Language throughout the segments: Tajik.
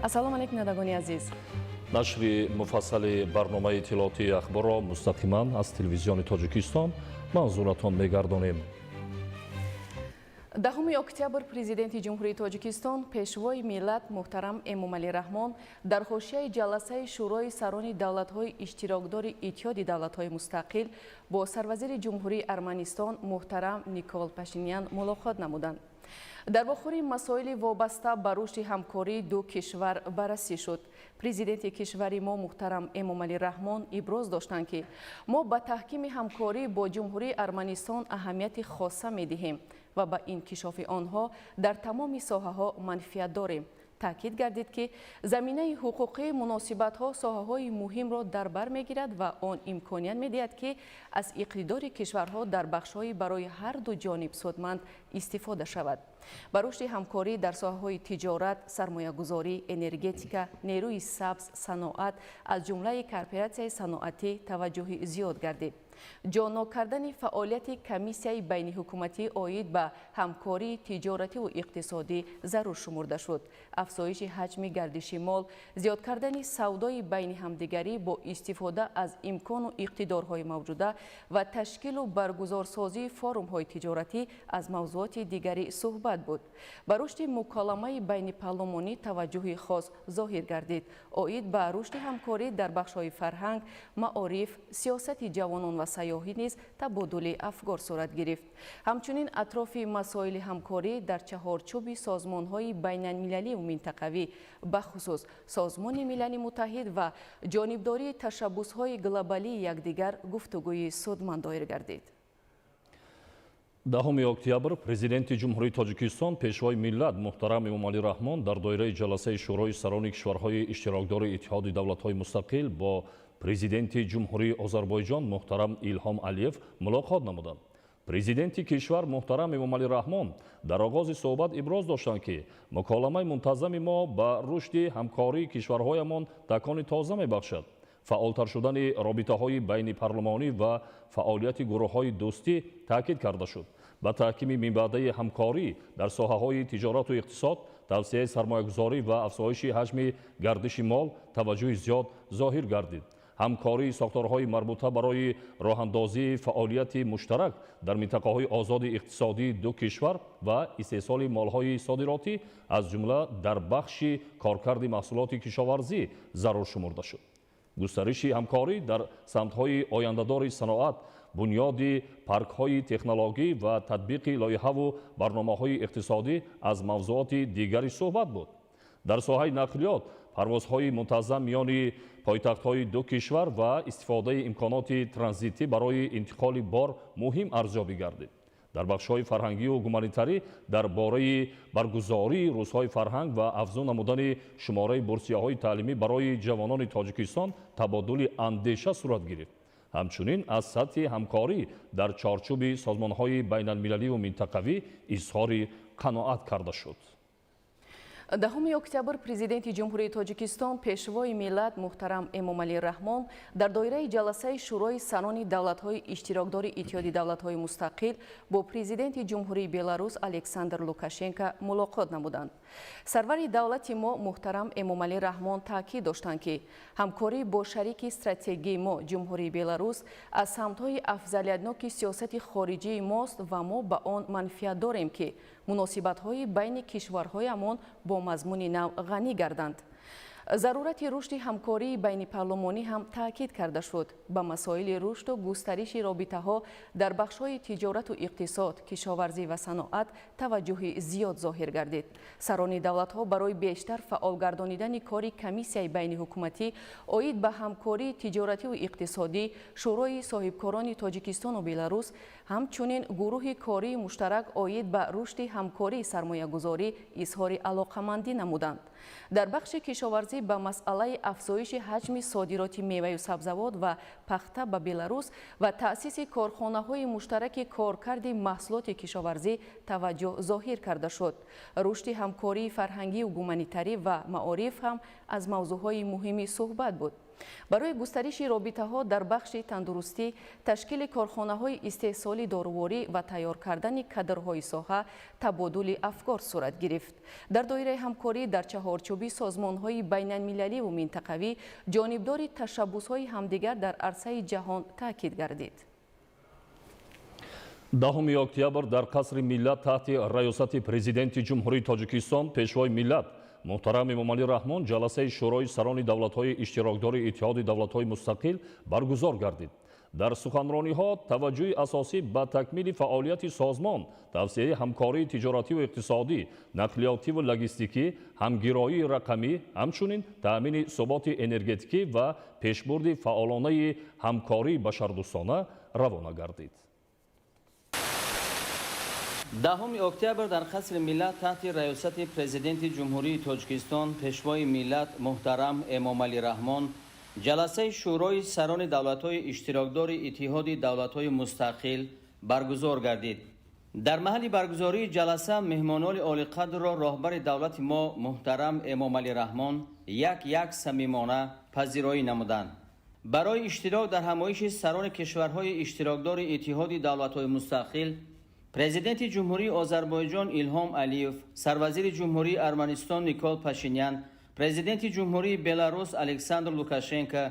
Ассалому алайкум, бинандагони азиз. Нашри муфассали барномаи иттилоотии Ахборро мустақиман аз Телевизиони Тоҷикистон манзуратон мегардонем. 10 октябр Президенти Ҷумҳурии Тоҷикистон, Пешвои миллат муҳтарам Эмомалӣ Раҳмон дар ҳошияи ҷаласаи Шӯрои сарони давлатҳои иштирокдори Иттиҳоди давлатҳои мустақил бо сарвазири Ҷумҳурии Арманистон муҳтарам Никол Пашинян мулоқот намуданд. Дар вохӯрӣ масоили вобаста ба рушди ҳамкории ду кишвар баррасӣ шуд. Президенти кишвари мо муҳтарам Эмомалӣ Раҳмон иброз доштанд, ки мо ба таҳкими ҳамкорӣ бо Ҷумҳурии Арманистон аҳамияти хоса медиҳем ва ба инкишофи онҳо дар тамоми соҳаҳо манфиат дорем. Таъкид гардид, ки заминаи ҳуқуқии муносибатҳо соҳаҳои муҳимро дар бар мегирад ва он имконият медиҳад, ки аз иқтидори кишварҳо дар бахшҳои барои ҳар ду ҷониб судманд истифода шавад. Ба рушди ҳамкорӣ дар соҳаҳои тиҷорат, сармоягузорӣ, энергетика, нерӯи сабз, саноат, аз ҷумлаи кооператсияи саноатӣ таваҷҷӯҳи зиёд гардид. Ҷоннок кардани фаъолияти комиссияи байниҳукуматӣ оид ба ҳамкории тиҷоративу иқтисодӣ зарур шумурда шуд. Афзоиши ҳаҷми гардиши мол, зиёд кардани савдои байни ҳамдигарӣ бо истифода аз имкону иқтидорҳои мавҷуда ва ташкилу баргузорсозии форумҳои тиҷоратӣ аз мавзуоти дигари суҳбат буд. Ба рушди муколамаи байнипарлумонӣ таваҷҷӯҳи хос зоҳир гардид. Оид ба рушди ҳамкорӣ дар бахшҳои фарҳанг, маориф, сиёсати ҷавонон ва сайёҳӣ низ табодули афкор сурат гирифт. Ҳамчунин атрофи масоили ҳамкорӣ дар чаҳорчӯби созмонҳои байналмилаливу минтақавӣ, бахусус Созмони Милали Муттаҳид, ва ҷонибдории ташаббусҳои глобалии якдигар гуфтугӯи судманд доир гардид. 10 октябр Президенти Ҷумҳурии Тоҷикистон, Пешвои миллат муҳтарам Эмомалӣ Раҳмон дар доираи ҷаласаи Шӯрои сарони кишварҳои иштирокдори Иттиҳоди давлатҳои мустақил бо Президенти Ҷумҳурии Озарбойҷон муҳтарам Илҳом Алиев мулоқот намуданд. Президенти кишвар муҳтарам Эмомалӣ Раҳмон дар оғози суҳбат иброз доштанд, ки муколамаи мунтазами мо ба рушди ҳамкории кишварҳоямон такони тоза мебахшад. Фаъолтар шудани робитаҳои байнипарлумонӣ ва фаъолияти гурӯҳҳои дӯстӣ таъкид карда шуд. Ба таҳкими минбаъдаи ҳамкорӣ дар соҳаҳои тиҷорату иқтисод, тавсеаи сармоягузорӣ ва афзоиши ҳаҷми гардиши мол таваҷҷӯҳи зиёд зоҳир гардид. Ҳамкории сохторҳои марбута барои роҳандозии фаъолияти муштарак дар минтақаҳои озоди иқтисодии ду кишвар ва истеҳсоли молҳои содиротӣ, аз ҷумла дар бахши коркарди маҳсулоти кишоварзӣ, зарур шумурда шуд. Густариши ҳамкорӣ дар самтҳои ояндадори саноат, бунёди паркҳои технологӣ ва татбиқи лоиҳаву барномаҳои иқтисодӣ аз мавзуоти дигари суҳбат буд. Дар соҳаи нақлиёт парвозҳои мунтазам миёни пойтахтҳои ду кишвар ва истифодаи имконоти транзитӣ барои интиқоли бор муҳим арзёбӣ гардид. Дар бахшҳои фарҳангию гуманитарӣ дар бораи баргузории рӯзҳои фарҳанг ва афзун намудани шумораи бурсияҳои таълимӣ барои ҷавонони Тоҷикистон табодули андеша сурат гирифт. Ҳамчунин аз сатҳи ҳамкорӣ дар чорчӯби созмонҳои байналмилаливу минтақавӣ изҳори қаноат карда шуд. 10 октябр Президенти Ҷумҳурии Тоҷикистон, Пешвои миллат муҳтарам Эмомалӣ Раҳмон дар доираи ҷаласаи Шӯрои сарони давлатҳои иштирокдори Иттиҳоди давлатҳои мустақил бо Президенти Ҷумҳурии Беларус Александр Лукашенко мулоқот намуданд. Сарвари давлати мо муҳтарам Эмомалӣ Раҳмон таъкид доштанд, ки ҳамкорӣ бо шарики стратегии мо, Ҷумҳурии Беларус, аз самтҳои афзалиятноки сиёсати хориҷии мост ва мо ба он манфиат дорем, ки муносибатҳои байни кишварҳоямон бо мазмуни нав ғанӣ гарданд. Зарурати рушди ҳамкории байнипарлумонӣ ҳам таъкид карда шуд. Ба масоили рушду густариши робитаҳо дар бахшҳои тиҷорату иқтисод, кишоварзӣ ва саноат таваҷҷӯҳи зиёд зоҳир гардид. Сарони давлатҳо барои бештар фаъол гардонидани кори комиссияи байниҳукуматӣ оид ба ҳамкории тиҷоративу иқтисодӣ, Шӯрои соҳибкорони Тоҷикистону Беларус, ҳамчунин гурӯҳи кории муштарак оид ба рушди ҳамкории сармоягузорӣ изҳори алоқамандӣ намуданд. Дар бахши кишоварзӣ ба масъалаи афзоиши ҳаҷми содироти меваю сабзавот ва пахта ба Беларус ва таъсиси корхонаҳои муштараки коркарди маҳсулоти кишоварзӣ таваҷҷӯҳ зоҳир карда шуд. Рушди ҳамкории фарҳангию гуманитарӣ ва маориф ҳам аз мавзӯъҳои муҳими суҳбат буд. Барои густариши робитаҳо дар бахши тандурустӣ, ташкили корхонаҳои истеҳсоли доруворӣ ва тайёр кардани кадрҳои соҳа табодули афкор сурат гирифт. Дар доираи ҳамкорӣ дар чаҳорчӯби созмонҳои байналмилаливу минтақавӣ ҷонибдори ташаббусҳои ҳамдигар дар арсаи ҷаҳон таъкид гардид. 10 октябр дар Қасри Миллат таҳти раёсати Президенти Ҷумҳурии Тоҷикистон, Пешвои миллат муҳтарам Эмомалӣ Раҳмон ҷаласаи Шӯрои сарони давлатҳои иштирокдори Иттиҳоди давлатҳои мустақил баргузор гардид. Дар суханрониҳо таваҷҷӯҳи асосӣ ба такмили фаъолияти созмон, тавсеаи ҳамкории тиҷоративу иқтисодӣ, нақлиётиву логистикӣ, ҳамгироии рақамӣ, ҳамчунин таъмини суботи энергетикӣ ва пешбурди фаъолонаи ҳамкории башардӯстона равона гардид. 10 октябр дар Қасри Миллат таҳти раёсати Президенти Ҷумҳурии Тоҷикистон, Пешвои миллат муҳтарам Эмомалӣ Раҳмон ҷаласаи Шӯрои сарони давлатҳои иштирокдори Иттиҳоди давлатҳои мустақил баргузор гардид. Дар маҳалли баргузории ҷаласа меҳмонони олиқадрро роҳбари давлати мо муҳтарам Эмомалӣ Раҳмон як як самимона пазироӣ намуданд. Барои иштирок дар ҳамоиши сарони кишварҳои иштирокдори Иттиҳоди давлатҳои мустақил Президенти Ҷумҳурии Озарбойҷон Илҳом Алиев, Сарвазири Ҷумҳурии Арманистон Никол Пашинян, Президенти Ҷумҳурии Беларус Александр Лукашенко,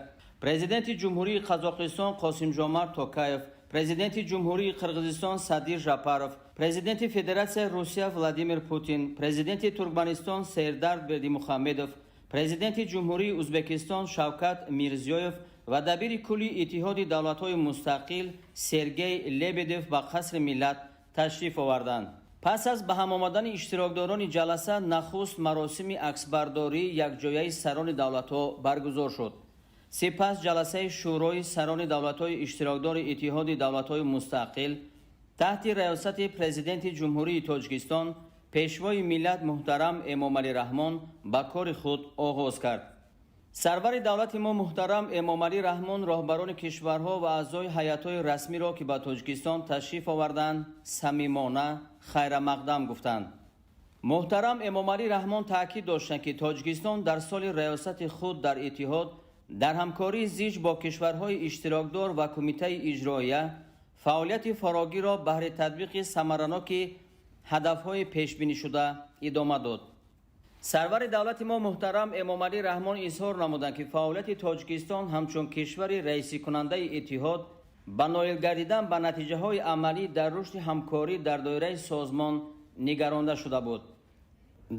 Президенти Ҷумҳурии Қазоқистон Қосимжомарт Токаев, Президенти Ҷумҳурии Қирғизистон Садир Жапаров, Президенти Федератсияи Русия Владимир Путин, Президенти Туркманистон Сердар Бердимухамедов, Президенти Ҷумҳурии Узбекистон Шавкат Мирзиёев ва дабири кулли Иттиҳоди давлатҳои мустақил Сергей Лебедев ба Қасри Миллат ташриф оварданд. Пас аз ба ҳам омадани иштирокдорони ҷаласа нахуст маросими аксбардории якҷояи сарони давлатҳо баргузор шуд. Сипас ҷаласаи Шӯрои сарони давлатҳои иштирокдори Иттиҳоди давлатҳои мустақил таҳти раёсати Президенти Ҷумҳурии Тоҷикистон, Пешвои миллат муҳтарам Эмомалӣ Раҳмон ба кори худ оғоз кард. Сарвари давлати мо муҳтарам Эмомалӣ Раҳмон роҳбарони кишварҳо ва аъзои ҳайатҳои расмиро, ки ба Тоҷикистон ташриф оварданд, самимона хайрамақдам гуфтанд. Муҳтарам Эмомалӣ Раҳмон таъкид доштанд, ки Тоҷикистон дар соли раёсати худ дар иттиҳод дар ҳамкории зич бо кишварҳои иштирокдор ва Кумитаи иҷроия фаъолияти фарогирро баҳри татбиқи самараноки ҳадафҳои пешбинишуда идома дод. Сарвари давлати мо муҳтарам Эмомалӣ Раҳмон изҳор намуданд, ки фаъолияти Тоҷикистон ҳамчун кишвари раисикунандаи иттиҳод ба ноил гардидан ба натиҷаҳои амалӣ дар рушди ҳамкорӣ дар доираи созмон нигаронда шуда буд.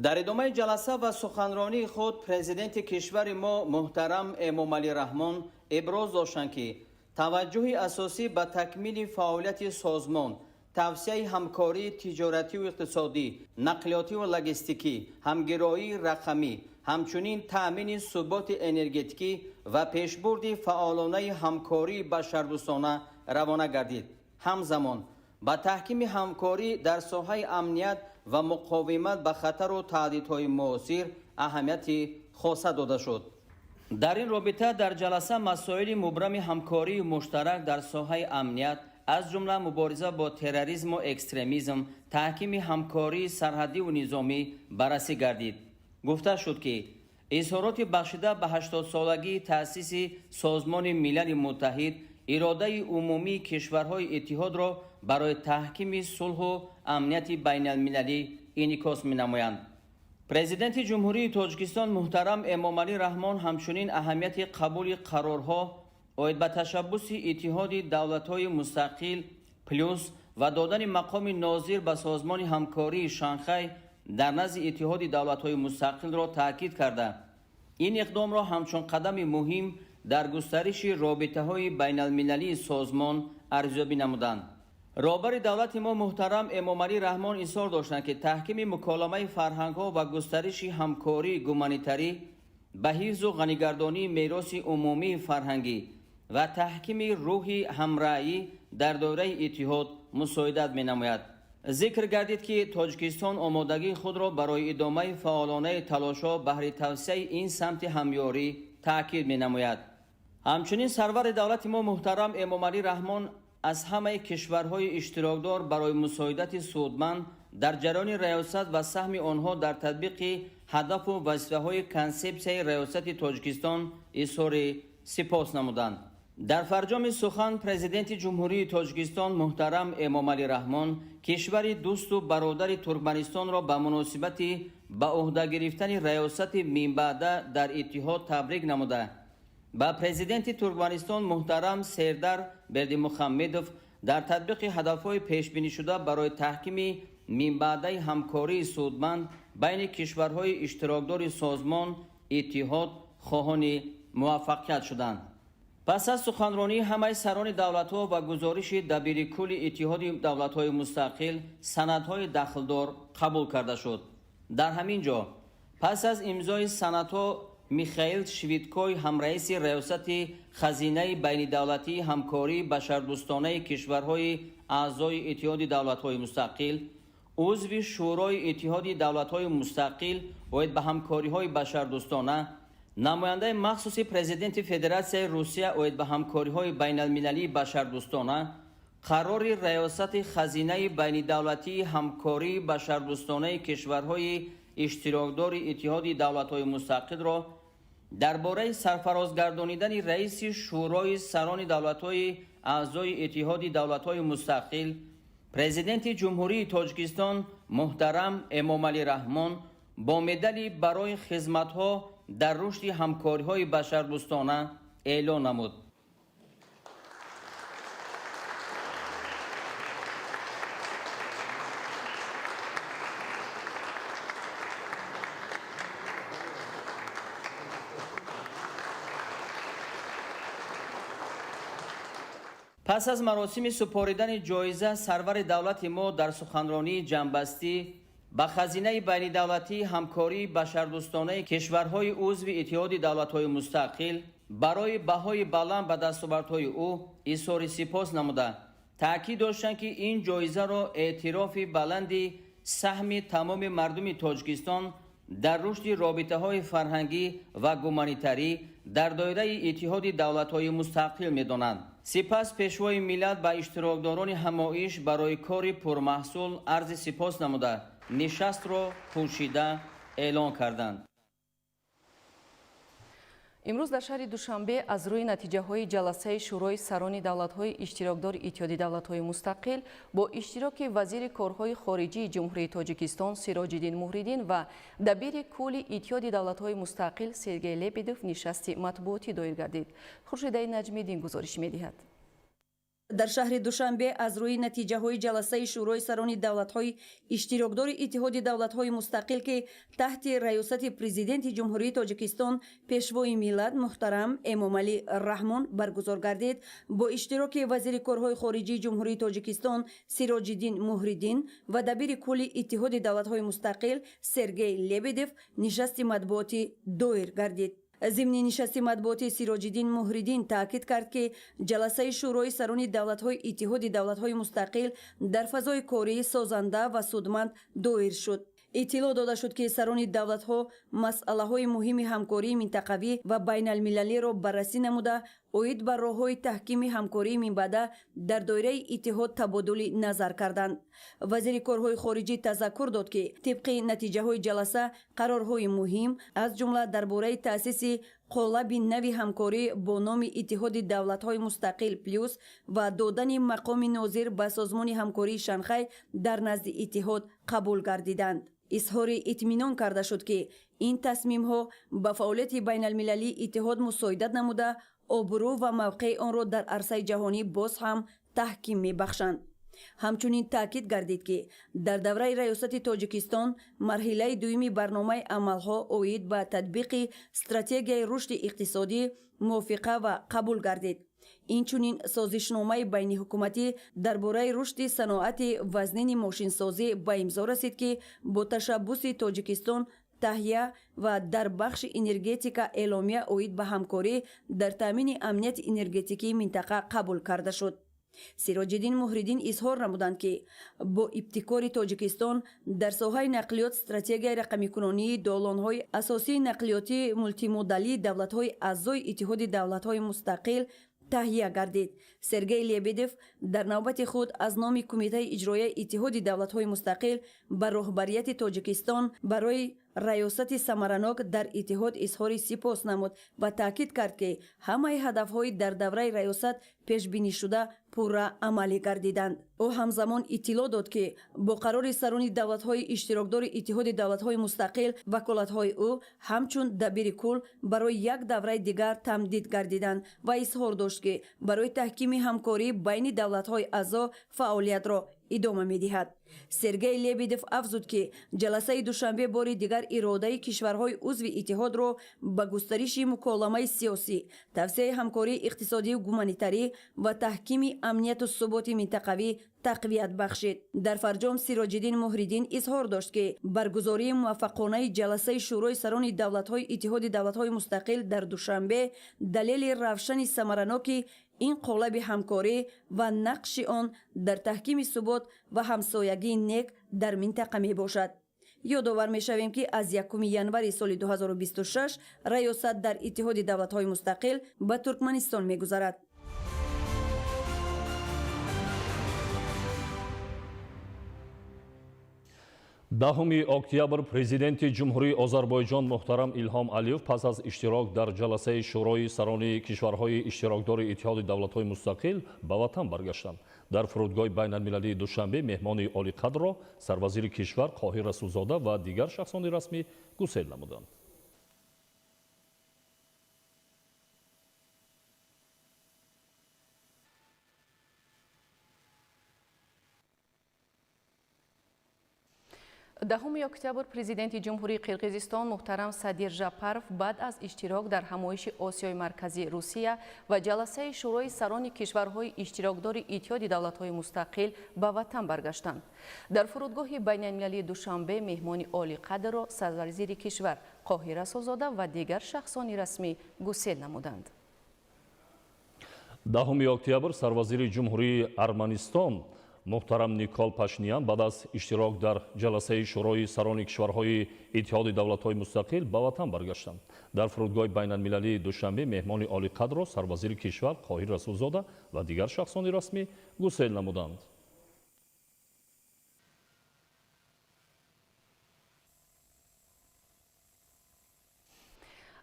Дар идомаи ҷаласа ва суханронии худ президенти кишвари мо муҳтарам Эмомалӣ Раҳмон иброз доштанд, ки таваҷҷӯҳи асосӣ ба такмили фаъолияти созмон, тавсияи ҳамкории тиҷоративу иқтисодӣ, нақлиётиву логистикӣ, ҳамгироии рақамӣ, ҳамчунин таъмини суботи энергетикӣ ва пешбурди фаъолонаи ҳамкории башардӯстона равона гардид. Ҳамзамон ба таҳкими ҳамкорӣ дар соҳаи амният ва муқовимат ба хатару таҳдидҳои муосир аҳамияти хоса дода шуд. Дар ин робита дар ҷаласа масоили мубрами ҳамкории муштарак дар соҳаи амният, аз ҷумла мубориза бо терроризму экстремизм, таҳкими ҳамкории сарҳадиву низомӣ баррасӣ гардид. Гуфта шуд, ки изҳороти бахшида ба 80-солагии таъсиси Созмони Милали Муттаҳид иродаи умумии кишварҳои иттиҳодро барои таҳкими сулҳу амнияти байналмилалӣ инъикос менамоянд. Президенти Ҷумҳурии Тоҷикистон муҳтарам Эмомалӣ Раҳмон ҳамчунин аҳамияти қабули қарорҳо оид ба ташаббуси Иттиҳоди давлатҳои мустақил плюс ва додани мақоми нозир ба Созмони ҳамкории Шанхай дар назди Иттиҳоди давлатҳои мустақилро таъкид карда, ин иқдомро ҳамчун қадами муҳим дар густариши робитаҳои байналмилалии созмон арзёбӣ намуданд. Роҳбари давлати мо муҳтарам Эмомалӣ Раҳмон изҳор доштанд, ки таҳкими муколамаи фарҳангҳо ва густариши ҳамкории гуманитарӣ ба ҳифзу ғанигардонии мероси умумии фарҳангӣ ва таҳкими рӯҳи ҳамраъӣ дар доираи иттиҳод мусоидат менамояд. Зикр гардид, ки Тоҷикистон омодагии худро барои идомаи фаъолонаи талошҳо баҳри тавсеаи ин самти ҳамёрӣ таъкид менамояд. Ҳамчунин сарвари давлати мо муҳтарам Эмомалӣ Раҳмон аз ҳамаи кишварҳои иштирокдор барои мусоидати судманд дар ҷараёни раёсат ва саҳми онҳо дар татбиқи ҳадафу вазифаҳои консепсияи раёсати Тоҷикистон изҳори Сипос намуданд. Дар фарҷоми сухан Президенти Ҷумҳурии Тоҷикистон муҳтарам Эмомалӣ Раҳмон кишвари дӯсту бародари Туркманистонро ба муносибати ба ӯҳда гирифтани раёсати минбаъда дар иттиҳод табрик намуда, ба Президенти Туркманистон муҳтарам Сердар Бердимухаммедов дар татбиқи ҳадафҳои пешбинишуда барои таҳкими минбаъдаи ҳамкории судманд байни кишварҳои иштирокдори созмон иттиҳод хоҳони муваффақият шуданд. Пас аз суханронии ҳамаи сарони давлатҳо ва гузориши дабири кулли Иттиҳоди давлатҳои мустақил санадҳои дахлдор қабул карда шуд. Дар ҳамин ҷо пас аз имзои санадҳо Михаил Швидкой, ҳамраиси раёсати хазинаи байнидавлатии ҳамкории башардӯстонаи кишварҳои аъзои Иттиҳоди давлатҳои мустақил, узви Шӯрои Иттиҳоди давлатҳои мустақил оид ба ҳамкориҳои башардӯстона, намояндаи махсуси Президенти Федератсияи Русия оид ба ҳамкориҳои байналмилалии башардӯстона қарори раёсати хазинаи байнидавлатии ҳамкории башардӯстонаи кишварҳои иштирокдори Иттиҳоди давлатҳои мустақилро дар бораи сарфарозгардонидани раиси Шӯрои сарони давлатҳои аъзои Иттиҳоди давлатҳои мустақил, Президенти Ҷумҳурии Тоҷикистон муҳтарам Эмомалӣ Раҳмон бо медали барои хизматҳо дар рушди ҳамкориҳои башардӯстона эълон намуд. Пас аз маросими супоридани ҷоиза сарвари давлати мо дар суханронии ҷамъбастӣ ба хазинаи байнидавлатии ҳамкории башардӯстонаи кишварҳои узви Иттиҳоди давлатҳои мустақил барои баҳои баланд ба дастовардҳои ӯ изҳори сипос намуда, таъкид доштанд, ки ин ҷоизаро эътирофи баланди саҳми тамоми мардуми Тоҷикистон дар рушди робитаҳои фарҳангӣ ва гуманитарӣ дар доираи Иттиҳоди давлатҳои мустақил медонанд. Сипас Пешвои миллат ба иштирокдорони ҳамоиш барои кори пурмаҳсул арзи сипос намуда, нишастро пӯшида эълон карданд. Имрӯз дар шаҳри Душанбе аз рӯи натиҷаҳои ҷаласаи Шӯрои сарони давлатҳои иштирокдори Иттиҳоди давлатҳои мустақил бо иштироки вазири корҳои хориҷии Ҷумҳурии Тоҷикистон Сироҷиддин Муҳриддин ва дабири кулли Иттиҳоди давлатҳои мустақил Сергей Лебедев нишасти матбуотӣ доир гардид. Хуршидаи Наҷмиддин гузориш медиҳад. Дар шаҳри Душанбе аз рӯи натиҷаҳои ҷаласаи Шӯрои сарони давлатҳои иштирокдори Иттиҳоди давлатҳои мустақил, ки таҳти раёсати Президенти Ҷумҳурии Тоҷикистон Пешвои миллат муҳтарам Эмомалӣ Раҳмон баргузор гардид, бо иштироки вазири корҳои хориҷии Ҷумҳурии Тоҷикистон Сироҷиддин Муҳриддин ва дабири кулли Иттиҳоди давлатҳои мустақил Сергей Лебедев нишасти матбуотӣ доир гардид. Зимни нишасти матбуотӣ Сироҷиддин Муҳриддин таъкид кард, ки ҷаласаи Шӯрои сарони давлатҳои Иттиҳоди давлатҳои мустақил дар фазои корӣ созанда ва судманд доир шуд. Иттилоъ дода шуд, ки сарони давлатҳо масъалаҳои муҳими ҳамкории минтақавӣ ва байналмилалиро баррасӣ намуда, оид ба роҳҳои таҳкими ҳамкории минбаъда дар доираи иттиҳод табодули назар карданд. Вазири корҳои хориҷӣ тазаккур дод, ки тибқи натиҷаҳои ҷаласа қарорҳои муҳим, аз ҷумла дар бораи таъсиси қолаби нави ҳамкорӣ бо номи Иттиҳоди давлатҳои мустақил плюс ва додани мақоми нозир ба Созмони ҳамкории Шанхай дар назди иттиҳод қабул гардиданд. Изҳори итминон карда шуд, ки ин тасмимҳо ба фаъолияти байналмилалии иттиҳод мусоидат намуда, обрӯ ва мавқеи онро дар арсаи ҷаҳонӣ боз ҳам таҳким мебахшанд. Ҳамчунин таъкид гардид, ки дар давраи раёсати Тоҷикистон марҳилаи дуюми барномаи амалҳо оид ба татбиқи стратегияи рушди иқтисодӣ мувофиқа ва қабул гардид. Инчунин созишномаи байниҳукуматӣ дар бораи рушди саноати вазнини мошинсозӣ ба имзо расид, ки бо ташаббуси Тоҷикистон таҳия ва дар бахши энергетика эъломия оид ба ҳамкорӣ дар таъмини амнияти энергетикии минтақа қабул карда шуд. Сироҷиддин Муҳриддин изҳор намуданд, ки бо ибтикори Тоҷикистон дар соҳаи нақлиёт стратегияи рақамикунонии долонҳои асосии нақлиётии мултимодалии давлатҳои аъзои Иттиҳоди давлатҳои мустақил таҳия гардид. Сергей Лебедев дар навбати худ аз номи Кумитаи иҷроияи Иттиҳоди давлатҳои мустақил ба роҳбарияти Тоҷикистон барои раёсати самаранок дар иттиҳод изҳори сипос намуд ва таъкид кард, ки ҳамаи ҳадафҳои дар давраи раёсат пешбинишуда пурра амалӣ гардиданд. Ӯ ҳамзамон иттилоъ дод, ки бо қарори сарони давлатҳои иштирокдори Иттиҳоди давлатҳои мустақил ваколатҳои ӯ ҳамчун дабири кул барои як давраи дигар тамдид гардиданд ва изҳор дошт, ки барои таҳкими ҳамкорӣ байни давлатҳои аъзо фаъолиятро идома медиҳад. Сергей Лебедев афзуд, ки ҷаласаи Душанбе бори дигар иродаи кишварҳои узви иттиҳодро ба густариши муколамаи сиёсӣ, тавсеаи ҳамкории иқтисодию гуманитарӣ ва таҳкими амнияту суботи минтақавӣ тақвият бахшид. Дар фарҷом Сироҷиддин Муҳриддин изҳор дошт, ки баргузории муваффақонаи ҷаласаи Шӯрои сарони давлатҳои Иттиҳоди давлатҳои мустақил дар Душанбе далели равшани самараноки ин қолаби ҳамкорӣ ва нақши он дар таҳкими субот ва ҳамсоягии нек дар минтақа мебошад. Ёдовар мешавем, ки аз 1 январи соли 2026 раёсат дар Иттиҳоди давлатҳои мустақил ба Туркманистон мегузарад. 10 октябр Президенти Ҷумҳурии Озарбойҷон муҳтарам Илҳом Алиев пас аз иштирок дар ҷаласаи Шӯрои сарони кишварҳои иштирокдори Иттиҳоди давлатҳои мустақил ба ватан баргаштанд. Дар фурудгоҳи байналмилалии Душанбе меҳмони олиқадрро сарвазири кишвар Қоҳир Расулзода ва дигар шахсони расмӣ гусел намуданд. Даҳуми октябр Президенти Ҷумҳурии Қирғизистон муҳтарам Садир Жапаров баъд аз иштирок дар ҳамоиши Осиёи Марказӣ Русия ва ҷаласаи Шӯрои сарони кишварҳои иштирокдори Иттиҳоди давлатҳои мустақил ба ватан баргаштанд. Дар фурудгоҳи байналмилалии Душанбе меҳмони олиқадрро сарвазири кишвар Қоҳир Расулзода ва дигар шахсони расмӣ гусел намуданд. 10 октябр сарвазири Ҷумҳурии Арманистон муҳтарам Никол Пашинян баъд аз иштирок дар ҷаласаи Шӯрои сарони кишварҳои Иттиҳоди давлатҳои мустақил ба ватан баргаштанд. Дар фурудгоҳи байналмилалии Душанбе меҳмони олиқадрро сарвазири кишвар Қоҳир Расулзода ва дигар шахсони расмӣ гусел намуданд.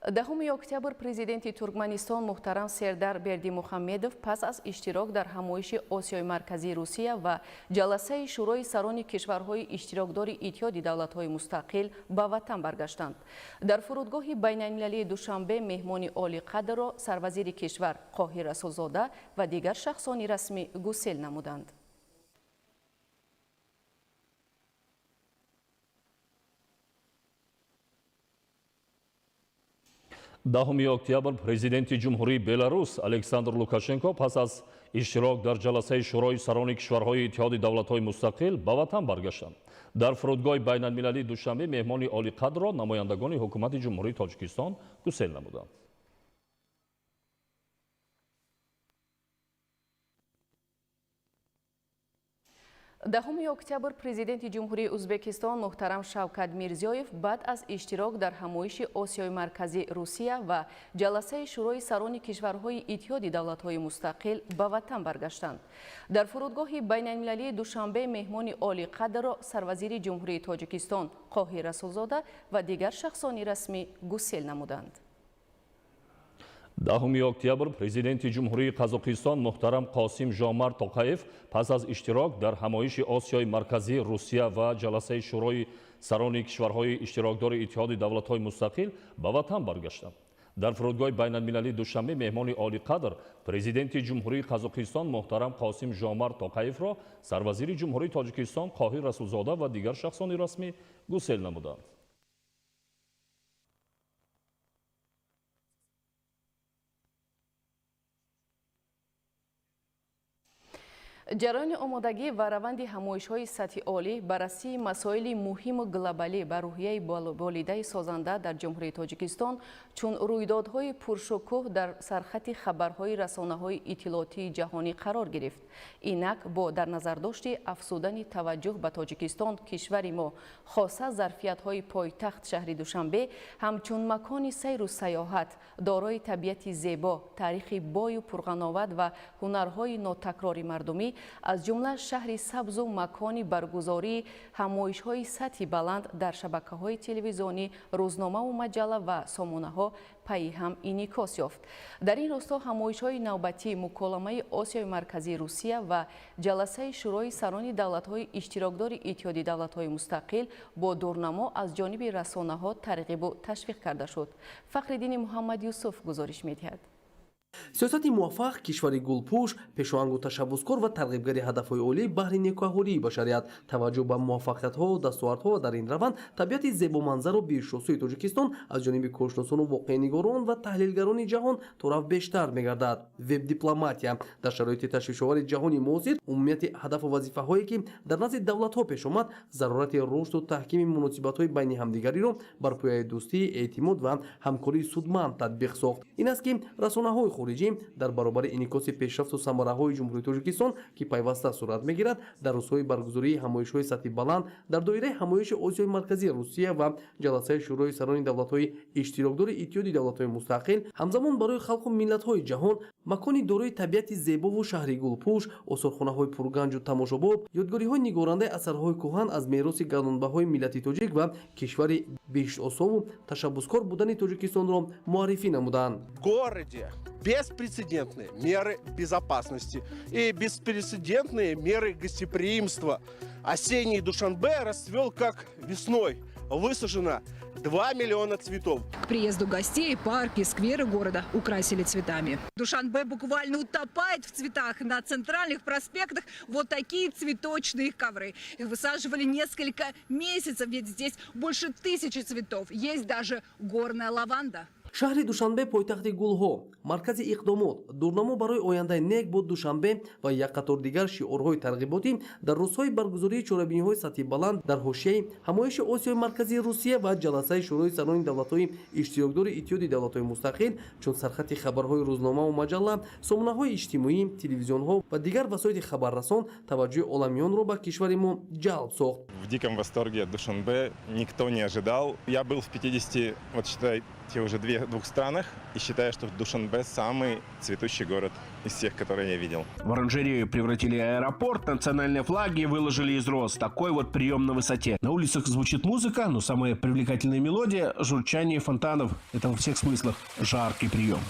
Даҳуми октябр Президенти Туркманистон муҳтарам Сердар Бердимухаммедов пас аз иштирок дар ҳамоиши Осиёи Марказии Русия ва ҷаласаи Шӯрои сарони кишварҳои иштирокдори Иттиҳоди давлатҳои мустақил ба ватан баргаштанд. Дар фурудгоҳи байналмилалии Душанбе меҳмони олиқадрро сарвазири кишвар Қоҳир Расулзода ва дигар шахсони расмӣ гусел намуданд. 10 октябр Президенти Ҷумҳурии Беларус Александр Лукашенко пас аз иштирок дар ҷаласаи Шӯрои сарони кишварҳои Иттиҳоди давлатҳои мустақил ба ватан баргаштанд. Дар фурудгоҳи байналмилалии Душанбе меҳмони олиқадрро намояндагони ҳукумати Ҷумҳурии Тоҷикистон гусел намуданд. Даҳуми октябр Президенти Ҷумҳурии Узбекистон муҳтарам Шавкат Мирзиёев баъд аз иштирок дар ҳамоиши Осиёи Марказӣ Русия ва ҷаласаи Шӯрои сарони кишварҳои Иттиҳоди давлатҳои мустақил ба ватан баргаштанд. Дар фурудгоҳи байналмилалии Душанбе меҳмони олиқадрро сарвазири Ҷумҳурии Тоҷикистон Қоҳир Расулзода ва дигар шахсони расмӣ гусел намуданд. 10 октябр Президенти Ҷумҳурии Қазоқистон муҳтарам Қосим Жомарт Тоқаев пас аз иштирок дар ҳамоиши Осиёи Марказӣ Русия ва ҷаласаи Шӯрои сарони кишварҳои иштирокдори Иттиҳоди давлатҳои мустақил ба ватан баргаштанд. Дар фурудгоҳи байналмилалии Душанбе меҳмони олиқадр Президенти Ҷумҳурии Қазоқистон муҳтарам Қосим Жомарт Тоқаевро сарвазири Ҷумҳурии Тоҷикистон Қоҳир Расулзода ва дигар шахсони расмӣ гусел намуданд. Ҷараёни омодагӣ ва раванди ҳамоишҳои сатҳи олӣ, баррасии масоили муҳиму глобалӣ ба рӯҳияи болидаи созанда дар Ҷумҳурии Тоҷикистон чун рӯйдодҳои пуршукӯҳ дар сархати хабарҳои расонаҳои иттилоотии ҷаҳонӣ қарор гирифт. Инак бо дар назардошти афзудани таваҷҷӯҳ ба Тоҷикистон, кишвари мо, хоса зарфиятҳои пойтахт шаҳри Душанбе ҳамчун макони сайру сайёҳат, дорои табиати зебо, таърихи бою пурғановат ва ҳунарҳои нотакрори мардумӣ, аз ҷумла шаҳри сабзу макони баргузории ҳамоишҳои сатҳи баланд дар шабакаҳои телевизионӣ, рӯзномаву маҷалла ва сомонаҳо пайи ҳам инъикос ёфт. Дар ин росто ҳамоишҳои навбатии муколамаи Осиёи Марказии Русия ва ҷаласаи Шӯрои сарони давлатҳои иштирокдори Иттиҳоди давлатҳои мустақил бо дурнамо аз ҷониби расонаҳо тарғибу ташвиқ карда шуд. Фахриддини Муҳаммад Юсуф гузориш медиҳад. Сиёсати муваффақ, кишвари гулпӯш, пешоҳангу ташаббускор ва тарғибгари ҳадафҳои олӣ баҳри некӯаҳолии башарият, таваҷҷӯҳ ба муваффақиятҳо, дастовардҳо ва дар ин раванд табиати зебоманзару беҳиштосӯи Тоҷикистон аз ҷониби коршиносону воқеънигорон ва таҳлилгарони ҷаҳон торафт бештар мегардад. Веб-дипломатия дар шароити ташвишовари ҷаҳони муосир, умумияти ҳадафу вазифаҳое, ки дар назди давлатҳо пеш омад, зарурати рушду таҳкими муносибатҳои байни ҳамдигариро бар пояи дӯстӣ, эътимод ва ҳамкории судманд татбиқ сохт. Ин аст, ки расонаҳои хориҷӣ дар баробари инъикоси пешрафту самараҳои Ҷумҳурии Тоҷикистон, ки пайваста сурат мегирад, дар рӯзҳои баргузории ҳамоишҳои сатҳи баланд дар доираи ҳамоиши Осиёи Марказии Русия ва ҷаласаи Шӯрои сарони давлатҳои иштирокдори Иттиҳоди давлатҳои мустақил, ҳамзамон барои халқу миллатҳои ҷаҳон макони дорои табиати зебову шаҳри гулпӯш, осорхонаҳои пурганҷу тамошобоб, ёдгориҳои нигорандаи асарҳои кӯҳан аз мероси гаронбаҳои миллати тоҷик ва кишвари беҳиштосову ташаббускор будани Тоҷикистонро муаррифӣ намуданд. В городе беспрецедентные меры безопасности и беспрецедентные меры гостеприимства. Осенний Душанбе расцвел как весной. Высажено 2 миллиона цветов. К приезду гостей парки, скверы города украсили цветами. Душанбе буквально утопает в цветах. На центральных проспектах вот такие цветочные ковры. Их высаживали несколько месяцев, ведь здесь больше 1000 цветов. Есть даже горная лаванда. Шаҳри Душанбе пойтахти гулҳо, маркази иқдомот, дурнамо барои ояндаи нек бо Душанбе ва як қатор дигар шиорҳои тарғиботӣ дар рӯзҳои баргузории чорабиниҳои сатҳи баланд дар ҳошияи ҳамоиши Осиёи Марказии Русия ва ҷаласаи Шӯрои сарони давлатҳои иштирокдори Иттиҳоди давлатҳои мустақил чун сархати хабарҳои рӯзномаву маҷалла, сомонаҳои иҷтимоӣ, телевизионҳо ва дигар васоити хабаррасон таваҷҷӯҳи оламиёнро ба кишвари мо ҷалб сохт. В диком восторге от Душанбе, никто не ожидал. Я был в 50, вот считай, те уже двух странах и считаю, что Душанбе самый цветущий город из всех, которые я видел. В оранжерею превратили аэропорт, национальные флаги выложили из роз. Такой вот прием на высоте. На улицах звучит музыка, но самая привлекательная мелодия – журчание фонтанов. Это во всех смыслах жаркий прием.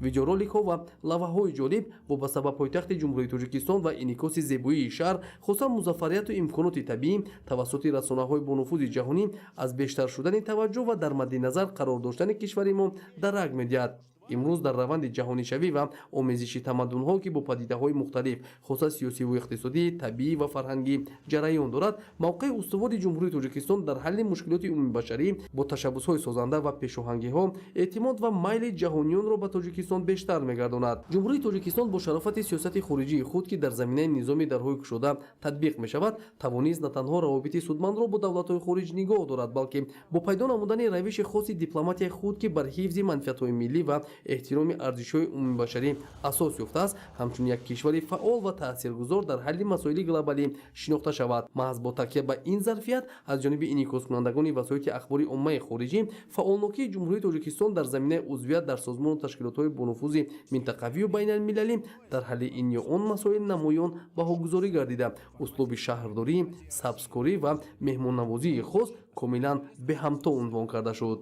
Видеороликҳо ва лавҳаҳои ҷолиб вобаста ба пойтахти Ҷумҳурии Тоҷикистон ва инъикоси зебоии шаҳр, хусусан музаффарияту имконоти табиӣ тавассути расонаҳои бонуфузи ҷаҳонӣ аз бештар шудани таваҷҷӯҳ ва дар мадди назар қарор доштани кишвари мо дарак медиҳад. Имрӯз дар раванди ҷаҳонишавӣ ва омезиши тамаддунҳо, ки бо падидаҳои мухталиф, хоса сиёсиву иқтисодӣ, табиӣ ва фарҳангӣ ҷараён дорад, мавқеи устувори Ҷумҳурии Тоҷикистон дар ҳалли мушкилоти умумибашарӣ бо ташаббусҳои созанда ва пешоҳангиҳо эътимод ва майли ҷаҳониёнро ба Тоҷикистон бештар мегардонад. Ҷумҳурии Тоҷикистон бо шарофати сиёсати хориҷии худ, ки дар заминаи низоми дарҳои кушода татбиқ мешавад, тавонист на танҳо равобити судмандро бо давлатҳои хориҷ нигоҳ дорад, балки бо пайдо намудани равиши хоси дипломатияи худ, ки бар ҳифзи манфиатҳои миллӣ ва эҳтироми арзишҳои умумибашарӣ асос ёфтааст, ҳамчун як кишвари фаъол ва таъсиргузор дар ҳалли масоили глобалӣ шинохта шавад. Маҳз бо такя ба ин зарфият аз ҷониби инъикоскунандагони васоити ахбори оммаи хориҷӣ фаъолнокии Ҷумҳурии Тоҷикистон дар заминаи узвият дар созмону ташкилотҳои бонуфузи минтақавию байналмилалӣ дар ҳалли ин ё он масоил намоён баҳогузорӣ гардида, услуби шаҳрдорӣ, сабзкорӣ ва меҳмоннавозии хос комилан беҳамто унвон карда шуд.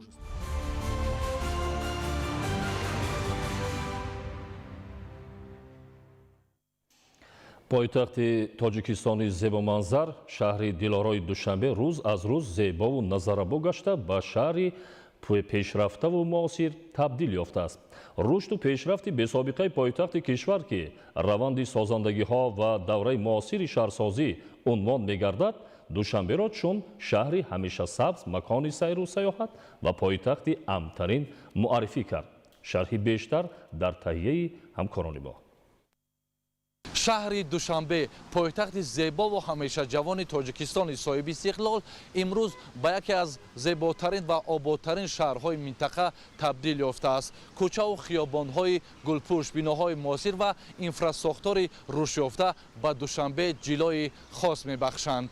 Пойтахти Тоҷикистони зебоманзар, шаҳри дилорои Душанбе рӯз аз рӯз зебову назаррабо гашта, ба шаҳри пешрафтаву муосир табдил ёфтааст. Рушду пешрафти бесобиқаи пойтахти кишвар, ки раванди созандагиҳо ва давраи муосири шаҳрсозӣ унвон мегардад, Душанберо чун шаҳри ҳамеша сабз, макони сайру сайёҳат ва пойтахти амнтарин муаррифӣ кард. Шарҳи бештар дар таҳияи ҳамкорони мо. Шаҳри Душанбе, пойтахти зебову ҳамешаҷавони Тоҷикистони соҳиби истиқлол, имрӯз ба яке аз зеботарин ва ободтарин шаҳрҳои минтақа табдил ёфтааст. Кӯчаву хиёбонҳои гулпӯш, биноҳои муосир ва инфрасохтори рушдёфта ба Душанбе ҷилои хос мебахшанд.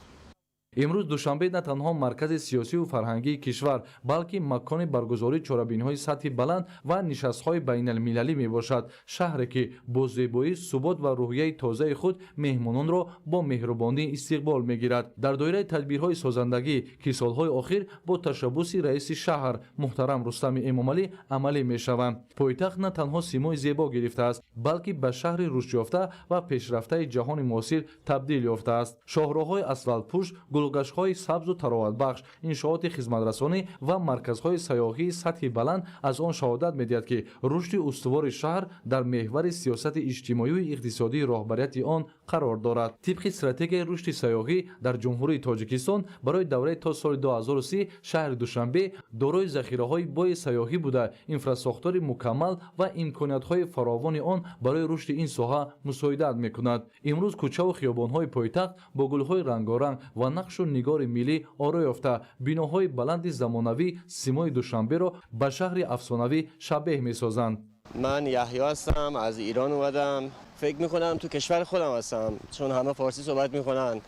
Имрӯз Душанбе на танҳо маркази сиёсиву фарҳангии кишвар, балки макони баргузории чорабиниҳои сатҳи баланд ва нишастҳои байналмилалӣ мебошад. Шаҳре ки бо зебоӣ, субот ва рӯҳияи тозаи худ меҳмононро бо меҳрубонӣ истиқбол мегирад. Дар доираи тадбирҳои созандагӣ, ки солҳои охир бо ташаббуси раиси шаҳр муҳтарам Рустами Эмомалӣ амалӣ мешаванд, пойтахт на танҳо симои зебо гирифтааст, балки ба шаҳри рушдёфта ва пешрафтаи ҷаҳони муосир табдил ёфтааст. Шоҳроҳҳои асфалтпӯш, гулгаштҳои сабзу тароватбахш, иншооти хизматрасонӣ ва марказҳои сайёҳии сатҳи баланд аз он шаҳодат медиҳад, ки рушди устувори шаҳр дар меҳвари сиёсати иҷтимоию иқтисодии роҳбарияти он қарор дорад. Тибқи стратегияи рушди сайёҳӣ дар Ҷумҳурии Тоҷикистон барои давраи то соли 2030, шаҳри Душанбе дорои захираҳои бои сайёҳӣ буда, инфрасохтори мукаммал ва имкониятҳои фаровони он барои рушди ин соҳа мусоидат мекунад. Имрӯз кӯчаву хиёбонҳои пойтахт бо гулҳои рангоранг ва нақшу нигори миллӣ оро ёфта, биноҳои баланди замонавӣ симои Душанберо ба шаҳри афсонавӣ шабеҳ месозанд. من یحیی هستم، از ایران اومدم. فکر میکنم تو کشور خودم هستم، چون همه فارسی صحبت میکنن.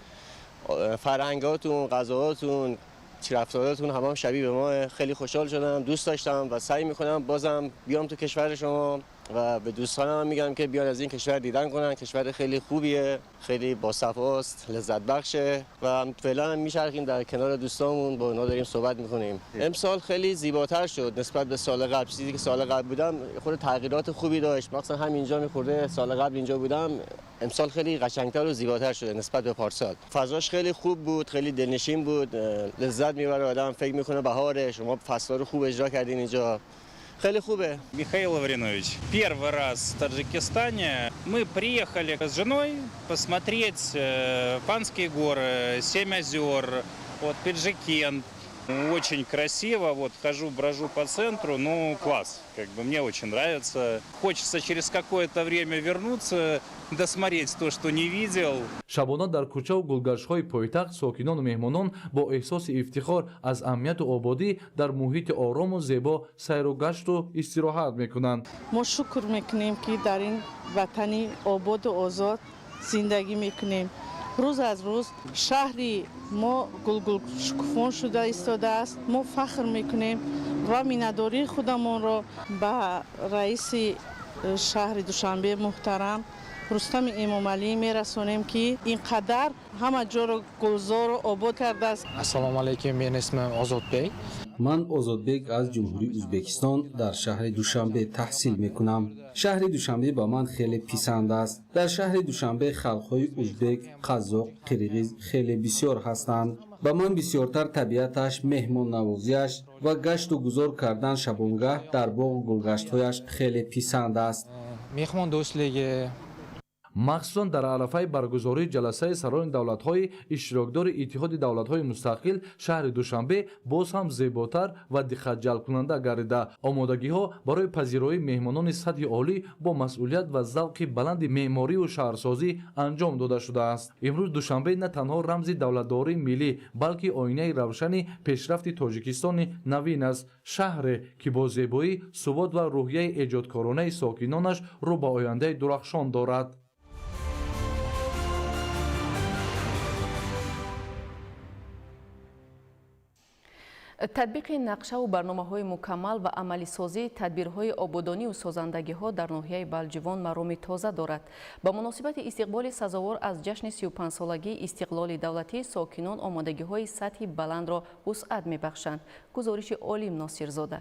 فرهنگاتون، غذاهاتون، رفتاراتون هم شبیه به ما. خیلی خوشحال شدم، دوست داشتم و سعی میکنم بازم بیام تو کشور شما و به دوستانم میگم که بیان از این کشور دیدن کنن. کشور خیلی خوبیه، خیلی باصفاست، لذت بخشه و فعلا میچرخیم در کنار دوستامون، با اونا داریم صحبت میکنیم. امسال خیلی زیباتر شد نسبت به سال قبل. چیزی که سال قبل بودم خود تغییرات خوبی داشت، مثلا همینجا میخورده سال قبل اینجا بودم، امسال خیلی قشنگتر و زیباتر شده نسبت به پارسال. فضاش خیلی خوب بود، خیلی دلنشین بود، لذت میبره آدم، فکر میکنه بهاره. شما فصل‌ها رو خوب اجرا کردین اینجا، خیلی خوبه. Михаил Лавринович, первый раз в Таджикистане. Мы приехали с женой посмотреть Панские горы, Семь озер, вот Пенджикент. Очень красиво, вот хожу, брожу по центру, ну класс, как бы мне очень нравится. Хочется через какое-то время вернуться, досмотреть то, что не видел. Шабона дар кӯчаву гулгаштҳои пойтахт сокинону меҳмонон бо эҳсоси ифтихор аз амнияту ободӣ дар муҳити орому зебо сайру гашту истироҳат мекунанд. Мо шукр мекунем, ки дар ин ватани ободу озод зиндагӣ мекунем. Рӯз аз рӯз шаҳри мо гулгулшукуфон шуда истодааст. Мо фахр мекунем ва миннатдории худамонро ба раиси шаҳри Душанбе муҳтарам Рустами Эмомалӣ мерасонем, ки ин қадар ҳама ҷоро гулзору обод кардааст. Ассалому алайкум, meni ismim Ozodbek. Ман Озодбек аз Ҷумҳурии Ӯзбекистон дар шаҳри Душанбе таҳсил мекунам. Шаҳри Душанбе ба ман хеле писанд аст. Дар шаҳри Душанбе халқҳои ӯзбек, қазоқ, қирғиз хеле бисёр ҳастанд. Ба ман бисёртар табиаташ, меҳмоннавозиаш ва гашту гузор кардан шабонгаҳ дар боғу гулгаштҳояш хеле писанд аст. Меҳмондӯстлigi. Махсусан дар арафаи баргузории ҷаласаи сарони давлатҳои иштирокдори Иттиҳоди давлатҳои мустақил шаҳри Душанбе боз ҳам зеботар ва диққатҷалбкунанда гардида, омодагиҳо барои пазироии меҳмонони сатҳи олӣ бо масъулият ва завқи баланди меъморию шаҳрсозӣ анҷом дода шудааст. Имрӯз Душанбе на танҳо рамзи давлатдории миллӣ, балки оинаи равшани пешрафти Тоҷикистони навин аст. Шаҳре ки бо зебоӣ, субот ва рӯҳияи эҷодкоронаи сокинонаш рӯ ба ояндаи дурахшон дорад. Татбиқи нақшаву барномаҳои мукаммал ва амалисозии тадбирҳои ободонию созандагиҳо дар ноҳияи Балҷувон мароми тоза дорад. Ба муносибати истиқболи сазовор аз ҷашни 35-солагии истиқлоли давлатӣ сокинон омодагиҳои сатҳи баландро вусъат мебахшанд. Гузориши Олим Носирзода.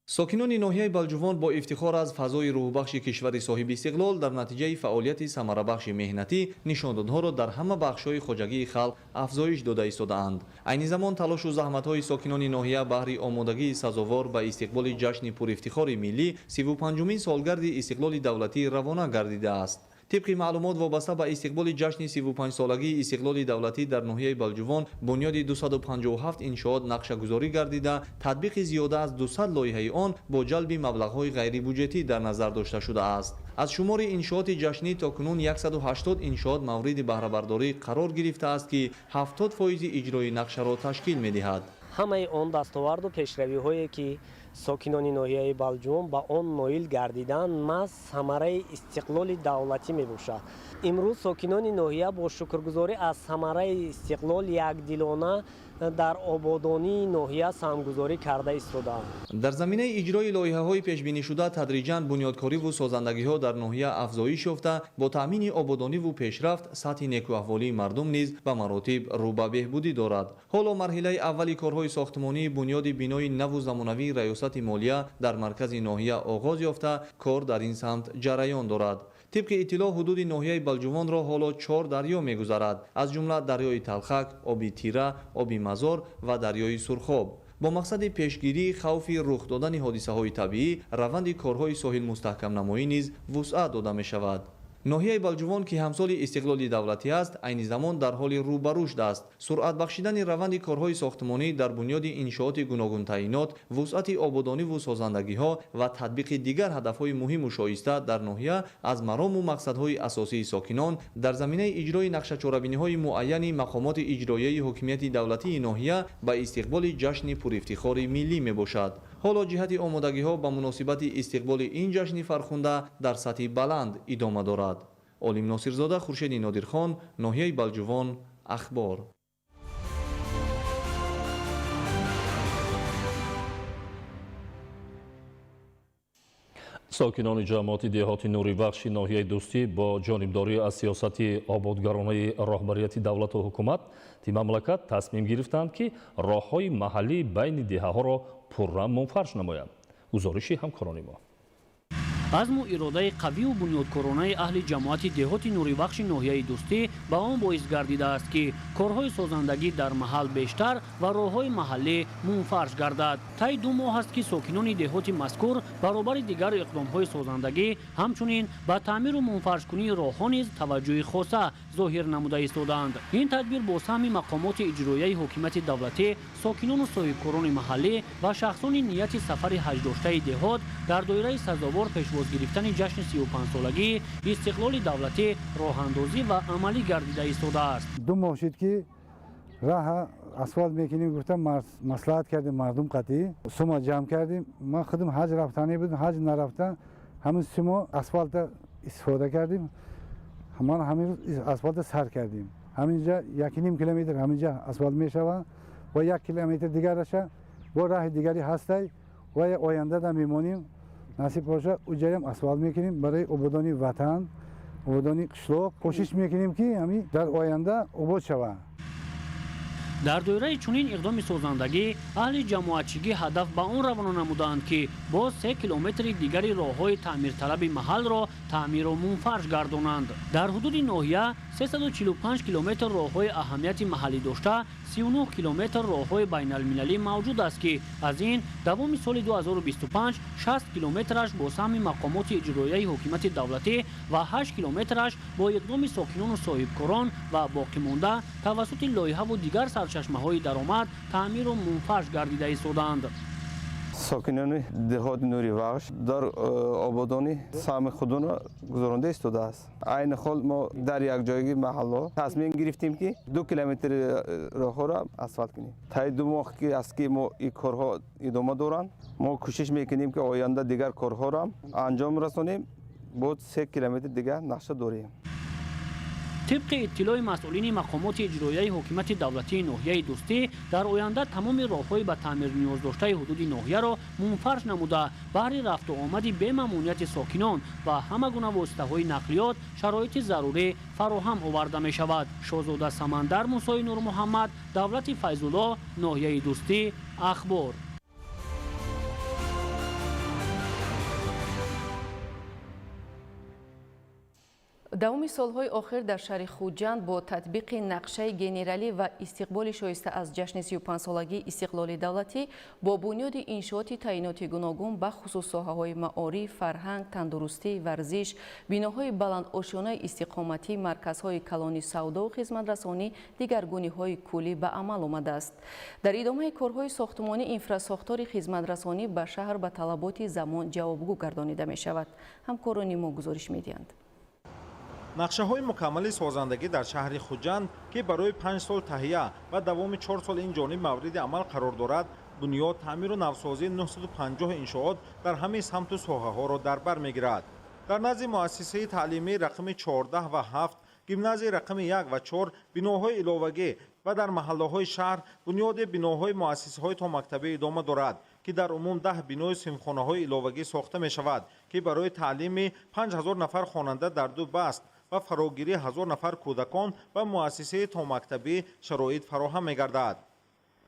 Сокинони ноҳияи Балҷувон бо ифтихор аз фазои рӯҳбахши кишвари соҳиби истиқлол дар натиҷаи фаъолияти самарабахши меҳнатӣ нишондодҳоро дар ҳама бахшҳои хоҷагии халқ афзоиш дода истодаанд. Айни замон талошу заҳматҳои сокинони ноҳия баҳри омодагии сазовор ба истиқболи ҷашни пурифтихори миллӣ 35-умин солгарди истиқлоли давлатӣ равона гардидааст. Тибқи маълумот, вобаста ба истиқболи ҷашни 35-солагии истиқлоли давлатӣ дар ноҳияи Балҷувон бунёди 257 иншоот нақшагузорӣ гардида, татбиқи зиёда аз 200 лоиҳаи он бо ҷалби маблағҳои ғайрибюҷетӣ дар назар дошта шудааст. Аз шумори иншооти ҷашнӣ то кунун 180 иншоот мавриди баҳрабардорӣ қарор гирифтааст, ки 70% иҷрои нақшаро ташкил медиҳад. Ҳамаи он дастоварду пешравиҳое, ки сокинони ноҳияи Балҷувон ба он ноил гардиданд, маҳз самараи истиқлоли давлатӣ мебошад. Имрӯз сокинони ноҳия бо шукргузорӣ аз самараи истиқлол якдилона дар ободонии ноҳия саҳмгузорӣ карда истодаанд. Дар заминаи иҷрои лоиҳаҳои пешбинишуда тадриҷан бунёдкориву созандагиҳо дар ноҳия афзоиш ёфта, бо таъмини ободониву пешрафт сатҳи некӯаҳволии мардум низ ба маротиб рӯ ба беҳбудӣ дорад. Ҳоло марҳилаи аввали корҳои сохтмонии бунёди бинои наву замонавии раёсати молия дар маркази ноҳия оғоз ёфта, кор дар ин самт ҷараён дорад. Тибқи иттилоъ, ҳудуди ноҳияи Балҷувонро ҳоло 4 дарё мегузарад, аз ҷумла дарёи Талхак, оби Тира, оби Мазор ва дарёи Сурхоб. Бо мақсади пешгирии хавфи рух додани ҳодисаҳои табиӣ раванди корҳои соҳилмустаҳкамнамоӣ низ вусъат дода мешавад. Ноҳияи Балҷувон, ки ҳамсоли истиқлоли давлатӣ аст, айни замон дар ҳоли рӯ ба рушд аст. Суръат бахшидани раванди корҳои сохтмонӣ дар бунёди иншооти гуногунтаъинот, вусъати ободониву созандагиҳо ва татбиқи дигар ҳадафҳои муҳиму шоиста дар ноҳия аз марому мақсадҳои асосии сокинон дар заминаи иҷрои нақшачорабиниҳои муайяни мақомоти иҷроияи ҳокимияти давлатии ноҳия ба истиқболи ҷашни пурифтихори миллӣ мебошад. Ҳоло ҷиҳати омодагиҳо ба муносибати истиқболи ин ҷашни фархунда дар сатҳи баланд идома дорад. Олим Носирзода, Хуршеди Нодирхон, ноҳияи Балҷувон, Ахбор. Сокинони ҷамоати деҳоти Нуривахши ноҳияи Дӯстӣ бо ҷонибдорӣ аз сиёсати ободгаронаи роҳбарияти давлату ҳукумати мамлакат тасмим гирифтанд, ки роҳҳои маҳаллӣ байни деҳаҳоро пурра мунфарш намоянд. Гузориши ҳамкорони мо. Азму иродаи қавию бунёдкоронаи аҳли ҷамоати деҳоти Нуривахши ноҳияи Дӯстӣ ба он боис гардидааст, ки корҳои созандагӣ дар маҳал бештар ва роҳҳои маҳаллӣ мунфарш гардад. Таи 2 моҳ аст, ки сокинони деҳоти мазкур баробари дигар иқдомҳои созандагӣ ҳамчунин ба таъмиру мунфаршкунии роҳҳо низ таваҷҷӯҳи хоса зоҳир намуда истодаанд. Ин тадбир бо саҳми мақомоти иҷроияи ҳокимияти давлатӣ, сокинону соҳибкорони маҳаллӣ ва шахсони нияти сафари ҳаҷдоштаи деҳот дар доираи сазовор пешвоз гирифтани ҷашни 35-солагии истиқлоли давлатӣ роҳандозӣ ва амалӣ гардида истодааст. 2 моҳ шуд, ки раҳа асфалт мекунем гуфтам, маслиҳат кардем, мардум қатъӣ сума ҷамъ кардем. Ман худам ҳаҷ рафтанӣ будам, ҳаҷ нарафта ҳамин сумо асфалта истифода кардем. Ман ҳамин рӯз асфалта сар кардем. Ҳаминҷа 1.5 километр ҳаминҷа асфалт мешавад ва 1 километр дигараша бо раҳи дигаре ҳастай ва оянда да мемонем. Насиб боша, уҷаям асфалт мекунем барои ободонии ватан, ободонии қишлоқ. Кӯшиш мекунем, ки ҳамин дар оянда обод шавад. Дар доираи чунин иқдоми созандагӣ аҳли ҷамоатчигӣ ҳадаф ба он равона намудаанд, ки боз 3 километри дигари роҳҳои таъмирталаби маҳалро таъмиру мунфарш гардонанд. Дар ҳудуди ноҳия 345 километр роҳҳои аҳамияти маҳаллӣ дошта, 39 километр роҳҳои байналмилалӣ мавҷуд аст, ки аз ин давоми соли 2025 60 километраш бо саҳми мақомоти иҷроияи ҳокимияти давлатӣ ва 8 километраш бо иқдоми сокинону соҳибкорон ва боқимонда тавассути лоиҳаву дигар сарчашмаҳои даромад таъмиру мунфарш гардида истодаанд. Сокинони деҳоти Нуривахш дар ободонӣ саҳми худро гузаронда истодааст. Айни ҳол мо дар якҷоягии маҳалло тасмим гирифтем, ки 2 километри роҳҳоро асфалт кунем. Таи 2 моҳ ки аст, ки мо ин корҳо идома доранд, мо кӯшиш мекунем, ки оянда дигар корҳоро анҷом расонем. Боз 3 километри дигар нақша дорем. Тибқи иттилои масъулини мақомоти иҷроияи ҳокимияти давлатии ноҳияи Дӯстӣ, дар оянда тамоми роҳҳои ба таъмир ниёз доштаи ҳудуди ноҳияро мунфарш намуда, баҳри рафту омади бемамониати сокинон ва ҳама гуна воситаҳои нақлиёт шароити зарурӣ фароҳам оварда мешавад. Шоҳзода Самандар, Мусои Нурмуҳаммад, Давлати Файзулло, ноҳияи Дӯстӣ, Ахбор. Давоми солҳои охир дар шаҳри Хуҷанд бо татбиқи нақшаи генералӣ ва истиқболи шоиста аз ҷашни 35-солагии истиқлоли давлатӣ бо бунёди иншооти таъиноти гуногун, ба хусус соҳаҳои маориф, фарҳанг, тандурустӣ, варзиш, биноҳои баландошёнаи истиқоматӣ, марказҳои калони савдову хизматрасонӣ дигаргуниҳои куллӣ ба амал омадааст. Дар идомаи корҳои сохтмонӣ инфрасохтори хизматрасонӣ ба шаҳр ба талаботи замон ҷавобгӯ гардонида мешавад. Ҳамкорони мо гузориш медиҳанд. Нақшаҳои мукаммали созандагӣ дар шаҳри Хуҷанд, ки барои 5 сол таҳия ва давоми 4 сол ин ҷониб мавриди амал қарор дорад, бунёд, таъмиру навсозии 950 иншоот дар ҳамаи самту соҳаҳоро дар бар мегирад. Дар назди муассисаи таълимии рақами 14 ва 7, гимназияи рақами 1 ва 4, биноҳои иловагӣ ва дар маҳаллаҳои шаҳр бунёди биноҳои муассисаҳои томактабӣ идома дорад, ки дар умум 10 бинои синфхонаҳои иловагӣ сохта мешавад, ки барои таълими 5000 нафар хонанда дар ду баст ва фарогирии 1000 нафар кӯдакон ва муассисаи томактабӣ шароит фароҳам мегардад.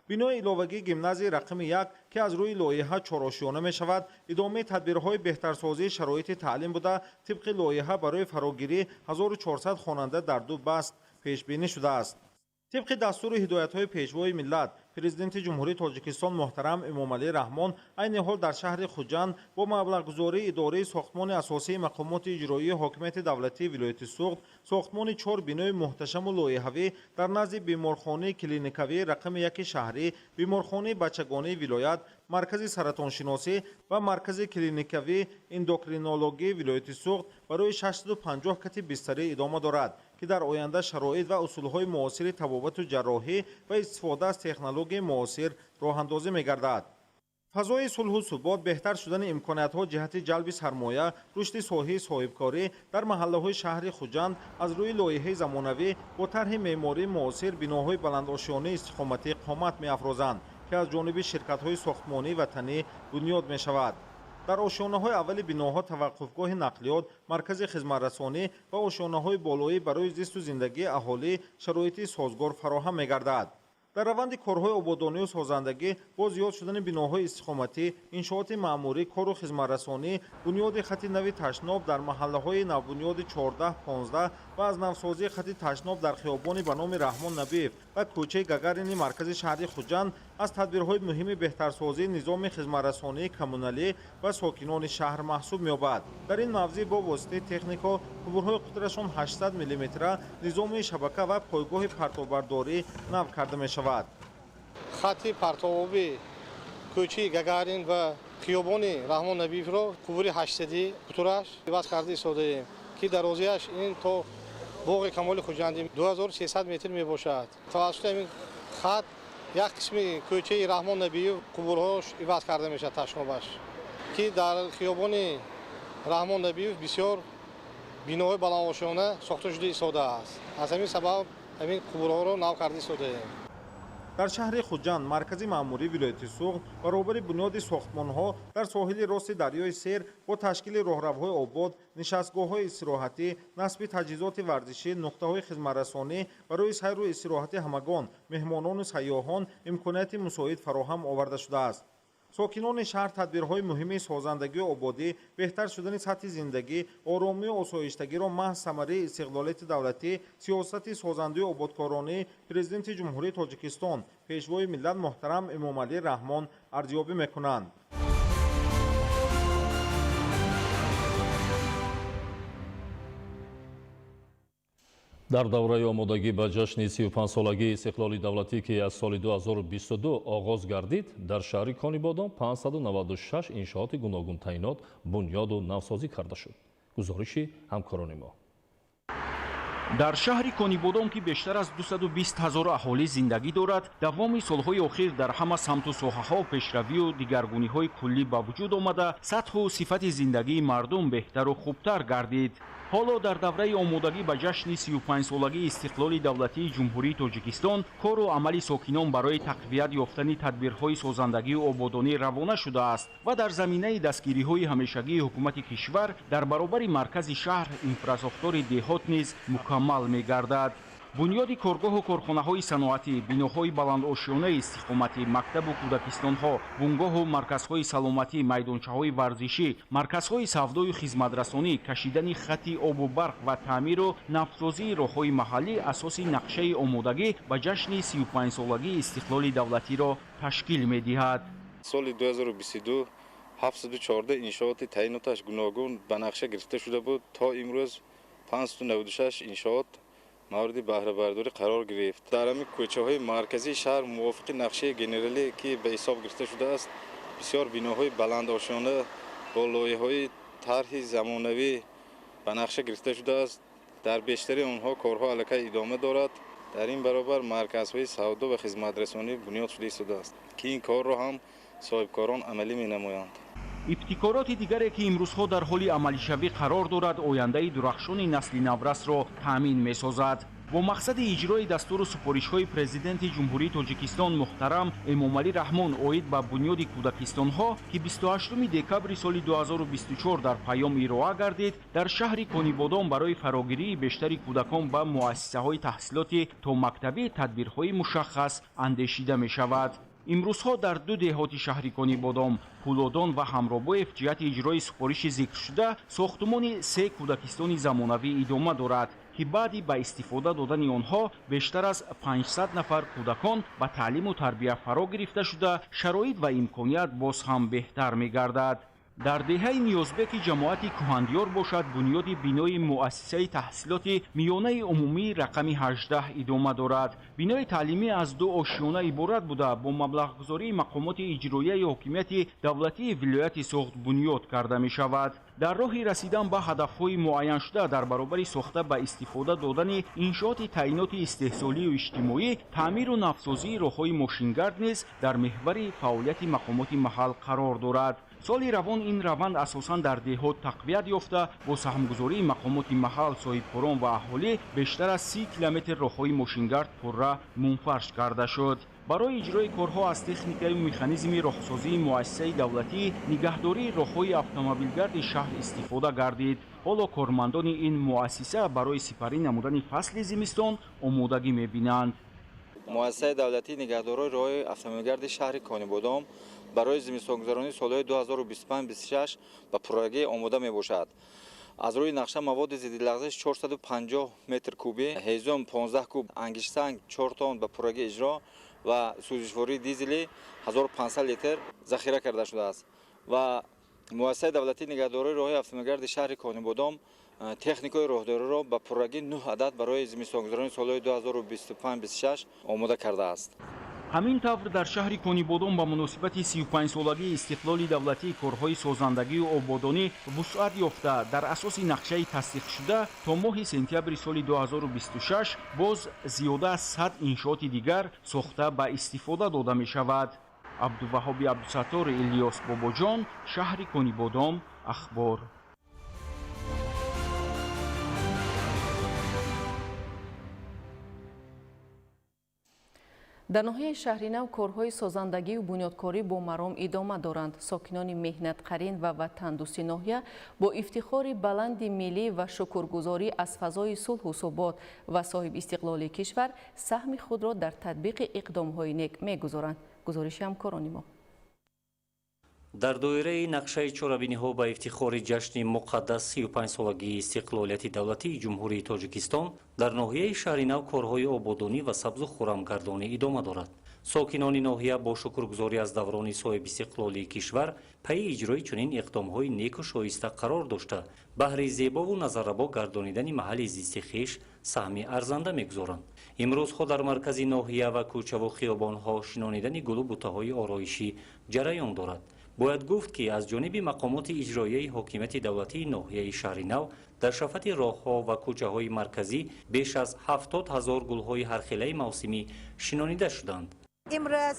Бинои иловагии гимназияи рақами 1, ки аз рӯи лоиҳа чорошиёна мешавад, идомаи тадбирҳои беҳтарсозии шароити таълим буда, тибқи лоиҳа барои фарогирии 1400 хонанда дар ду баст пешбинӣ шудааст. Тибқи дастуру ҳидоятҳои Пешвои миллат, Президенти Ҷумҳурии Тоҷикистон муҳтарам Эмомалӣ Раҳмон, айни ҳол дар шаҳри Хуҷанд бо маблағгузории идораи сохтмони асосии мақомоти иҷроии ҳокимияти давлатии вилояти Суғд сохтмони 4 бинои муҳташаму лоиҳавӣ дар назди беморхонаи клиникавии рақами 1 шаҳрӣ, беморхонаи бачагонии вилоят, маркази саратоншиносӣ ва маркази клиникавии эндокринологии вилояти Суғд барои 650 кати бистарӣ идома дорад, ки дар оянда шароит ва усулҳои муосири табобату ҷарроҳӣ ва истифода аз технологияи муосир роҳандозӣ мегардад. Фазои сулҳу субот, беҳтар шудани имкониятҳо ҷиҳати ҷалби сармоя, рушди соҳаи соҳибкорӣ дар маҳаллаҳои шаҳри Хуҷанд аз рӯи лоиҳаи замонавӣ бо тарҳи меъмории муосир биноҳои баландошёнаи истиқоматӣ қомат меафрозанд, ки аз ҷониби ширкатҳои сохтмонии ватанӣ бунёд мешавад. Дар ошёнаҳои аввали биноҳо таваққуфгоҳи нақлиёт, маркази хизматрасонӣ ва ошёнаҳои болоӣ барои зисту зиндагии аҳолӣ шароити созгор фароҳам мегардад. Дар раванди корҳои ободонию созандагӣ бо зиёд шудани биноҳои истиқоматӣ, иншооти маъмурӣ, кору хизматрасонӣ, бунёди хати нави ташноб дар маҳаллаҳои навбунёди 14, 15 ва аз навсозии хати ташноб дар хиёбони ба номи Раҳмон Набиев ва кӯчаи Гагарини маркази шаҳри Хуҷанд аз тадбирҳои муҳими беҳтарсозии низоми хизматрасонии коммуналӣ ва сокинони шаҳр маҳсуб меёбад. Дар ин мавзеъ бо воситаи технико қубурҳои қутрашон 800 мм низоми шабака ва пойгоҳи партобардорӣ нав карда мешавад. Хати партобоби кӯчаи Гагарин ва хиёбони Раҳмон Набиевро қубури 800 қутраш иваз карда истодаем, ки дарозиаш ин то боғи Камоли Хуҷандӣ 2300 метр мебошад. Тавассути ҳамин хат як қисми кӯчаи Раҳмон Набиев қубурҳош иваз карда мешавад, ташнобаш, ки дар хиёбони Раҳмон Набиев бисёр биноҳои баландошёна сохта шуда истодааст. Аз ҳамин сабаб ҳамин қубурҳоро нав карда истодаем. Дар шаҳри Хуҷанд, маркази маъмурии вилояти Суғд, баробари бунёди сохтмонҳо дар соҳили рости дарёи Сер бо ташкили роҳравҳои обод, нишастгоҳҳои истироҳатӣ, насби таҷҳизоти варзишӣ, нуқтаҳои хизматрасонӣ барои сайру истироҳати ҳамагон, меҳмонону сайёҳон имконияти мусоид фароҳам оварда шудааст. Сокинони шаҳр тадбирҳои муҳими созандагию ободӣ, беҳтар шудани сатҳи зиндагӣ, оромию осоиштагиро маҳз самараи истиқлолияти давлатӣ, сиёсати созандаю ободкоронии Президенти Ҷумҳурии Тоҷикистон, Пешвои миллат муҳтарам Эмомалӣ Раҳмон арзёбӣ мекунанд. Дар давраи омодагӣ ба ҷашни 35-солагии истиқлоли давлатӣ, ки аз соли 2022 оғоз гардид, дар шаҳри Конибодом 596 иншооти гуногунтаъинот бунёду навсозӣ карда шуд. Гузориши ҳамкорони мо. Дар шаҳри Конибодом, ки бештар аз 220 ҳазор аҳолӣ зиндагӣ дорад, давоми солҳои охир дар ҳама самту соҳаҳо пешравию дигаргуниҳои куллӣ ба вуҷуд омада, сатҳу сифати зиндагии мардум беҳтару хубтар гардид. Ҳоло дар давраи омодагӣ ба ҷашни 35-солагии истиқлоли давлатии Ҷумҳурии Тоҷикистон кору амали сокинон барои тақвият ёфтани тадбирҳои созандагию ободонӣ равона шудааст ва дар заминаи дастгириҳои ҳамешагии ҳукумати кишвар дар баробари маркази шаҳр инфрасохтори деҳот низ мукаммал мегардад. Бунёди коргоҳу корхонаҳои саноатӣ, биноҳои баландошёнаи истиқоматӣ, мактабу кӯдакистонҳо, бунгоҳу марказҳои саломатӣ, майдончаҳои варзишӣ, марказҳои савдою хизматрасонӣ, кашидани хати обу барқ ва таъмиру навсозии роҳҳои маҳаллӣ асоси нақшаи омодагӣ ба ҷашни 35-солагии истиқлоли давлатиро ташкил медиҳад. Соли 2022 714 иншооти таъиноташ гуногун ба нақша гирифта шуда буд. То имрӯз 596 иншоот мавриди баҳрабардорӣ қарор гирифт. Дар ҳамин кӯчаҳои марказии шаҳр мувофиқи нақшаи генералӣ, ки ба ҳисоб гирифта шудааст, бисёр биноҳои баландошёна бо лоиҳаҳои тарҳи замонавӣ ба нақша гирифта шудааст. Дар бештари онҳо корҳо аллакай идома дорад. Дар ин баробар марказҳои савдо ва хизматрасонӣ бунёд шуда истодааст, ки ин корро ҳам соҳибкорон амалӣ менамоянд. Ибтикороти дигаре, ки имрӯзҳо дар ҳоли амалишавӣ қарор дорад, ояндаи дурахшони насли наврасро таъмин месозад. Бо мақсади иҷрои дастуру супоришҳои Президенти Ҷумҳурии Тоҷикистон муҳтарам Эмомалӣ Раҳмон оид ба бунёди кӯдакистонҳо, ки 28 декабри соли 2024 дар паём ироа гардид, дар шаҳри Конибодом барои фарогирии бештари кӯдакон ба муассисаҳои таҳсилоти томактабӣ тадбирҳои мушаххас андешида мешавад. Имрӯзҳо дар ду деҳоти шаҳри Конибодом, Пулодон ва Ҳамробоев, ҷиҳати иҷрои супориши зикршуда сохтумони се кӯдакистони замонавӣ идома дорад, ки баъди ба истифода додани онҳо бештар аз 500 нафар кӯдакон ба таълиму тарбия фаро гирифта шуда, шароит ва имконият боз ҳам беҳтар мегардад. Дар деҳаи Ниёзбеки ҷамоати Кӯҳандиёр бошад, бунёди бинои муассисаи таҳсилоти миёнаи умумии рақами 18 идома дорад. Бинои таълимӣ аз ду ошёна иборат буда, бо маблағгузории мақомоти иҷроияи ҳокимияти давлатии вилояти Суғд бунёд карда мешавад. Дар роҳи расидан ба ҳадафҳои муайяншуда дар баробари сохта ба истифода додани иншооти таъиноти истеҳсолию иҷтимоӣ, таъмиру навсозии роҳҳои мошингард низ дар меҳвари фаъолияти мақомоти маҳал қарор дорад. Соли равон ин раванд асосан дар деҳот тақвият ёфта, бо саҳмгузории мақомоти маҳал, соҳибкорон ва аҳолӣ бештар аз 30 километр роҳҳои мошингард пурра мунфарш карда шуд. Барои иҷрои корҳо аз техникаю механизми роҳсозии муассисаи давлатии нигаҳдории роҳҳои автомобилгарди шаҳр истифода гардид. Ҳоло кормандони ин муассиса барои сипарӣ намудани фасли зимистон омодагӣ мебинанд. Муассисаи давлатии нигаҳдории роҳҳои автомобилгарди шаҳри Конибодом барои зимистонгузаронии солҳои 2025-26 ба пуррагӣ омода мебошад. Аз рӯи нақша маводи зиддилағзиш 450 метр кубӣ, ҳезум 15 куб, ангиштсанг 4 тонн ба пуррагӣ иҷро ва сӯзишвории дизелӣ 1500 литр захира карда шудааст. Ва муассисаи давлатии нигаҳдории роҳҳои автомобилгарди шаҳри Конибодом техникаи роҳдориро ба пуррагӣ 9 адад барои зимистонгузаронии солҳои 2025-26 омода кардааст. Ҳамин тавр дар шаҳри Конибодом ба муносибати 35-солагии истиқлоли давлатии корҳои созандагию ободонӣ вусъат ёфта, дар асоси нақшаи тасдиқшуда то моҳи сентябри соли 2026 боз зиёда аз 100 иншооти дигар сохта ба истифода дода мешавад. Абдуваҳоби Абдусаттор, Илёс Бобоҷон, шаҳри Конибодом, Ахбор. Дар ноҳияи Шаҳринав корҳои созандагию бунёдкорӣ бо маром идома доранд. Сокинони меҳнатқарин ва ватандӯсти ноҳия бо ифтихори баланди миллӣ ва шукргузорӣ аз фазои сулҳу субот ва соҳибистиқлолии кишвар саҳми худро дар татбиқи иқдомҳои нек мегузоранд. Гузориши ҳамкорони мо. Дар доираи нақшаи чорабиниҳо ба ифтихори ҷашни муқаддас 35-солагии истиқлолияти давлатии Ҷумҳурии Тоҷикистон дар ноҳияи Шаҳринав корҳои ободонӣ ва сабзу хуррамгардонӣ идома дорад. Сокинони ноҳия бо шукргузорӣ аз даврони соҳибистиқлолии кишвар пайи иҷрои чунин иқдомҳои неку шоиста қарор дошта, баҳри зебову назаррабо гардонидани маҳалли зисти хеш саҳми арзанда мегузоранд. Имрӯзҳо дар маркази ноҳия ва кӯчаву хиёбонҳо шинонидани гулу бутаҳои ороишӣ ҷараён дорад. Бояд гуфт, ки аз ҷониби мақомоти иҷроияи ҳокимияти давлатии ноҳияи Шаҳринав дар шафати роҳҳо ва кӯчаҳои марказӣ беш аз 70 ҳазор гулҳои ҳархелаи мавсимӣ шинонида шуданд. Имрӯз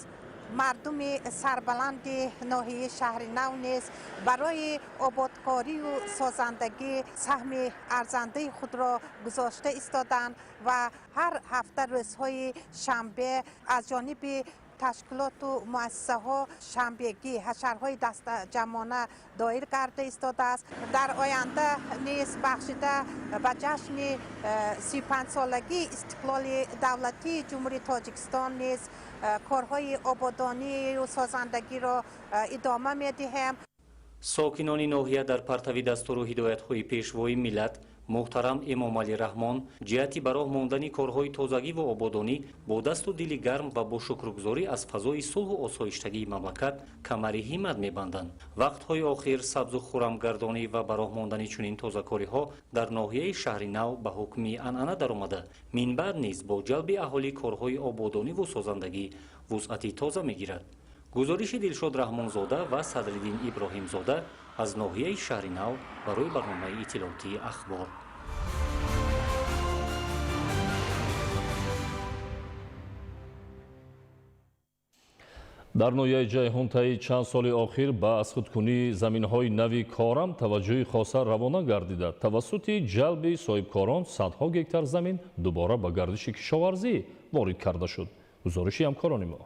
мардуми сарбаланди ноҳияи Шаҳринав низ барои ободкорию созандагӣ саҳми арзандаи худро гузошта истоданд ва ҳар ҳафта рӯзҳои шанбе аз ҷониби Ташкилоту муассисаҳо шанбегӣ ҳашарҳои дастаҷамъона доир карда истодааст. Дар оянда низ бахшида ба ҷашни 35-солагии истиқлоли давлатии Ҷумҳурии Тоҷикистон низ корҳои ободонию созандагиро идома медиҳем. Сокинони ноҳия дар партави дастуру ҳидоятҳои Пешвои миллат муҳтарам Эмомалӣ Раҳмон ҷиҳати ба роҳ мондани корҳои тозагӣ ва ободонӣ бо дасту дили гарм ва бо шукргузорӣ аз фазои сулҳу осоиштагии мамлакат камари ҳиммат мебанданд. Вақтҳои охир сабзу хуррамгардонӣ ва ба роҳ мондани чунин тозакориҳо дар ноҳияи Шаҳри Нав ба ҳукми анъана даромада, минбаъд низ бо ҷалби аҳолӣ корҳои ободониву созандагӣ вусъати тоза мегирад. Гузориши Дилшод Раҳмонзода ва Садриддин Иброҳимзода аз ноҳияи Шаҳри Нав барои барномаи иттилоотии Ахбор. Дар ноҳияи Ҷайҳун таи чанд соли охир ба азхудкунии заминҳои нави корам таваҷҷӯҳи хоса равона гардида, тавассути ҷалби соҳибкорон садҳо гектар замин дубора ба гардиши кишоварзӣ ворид карда шуд. Гузориши ҳамкорони мо.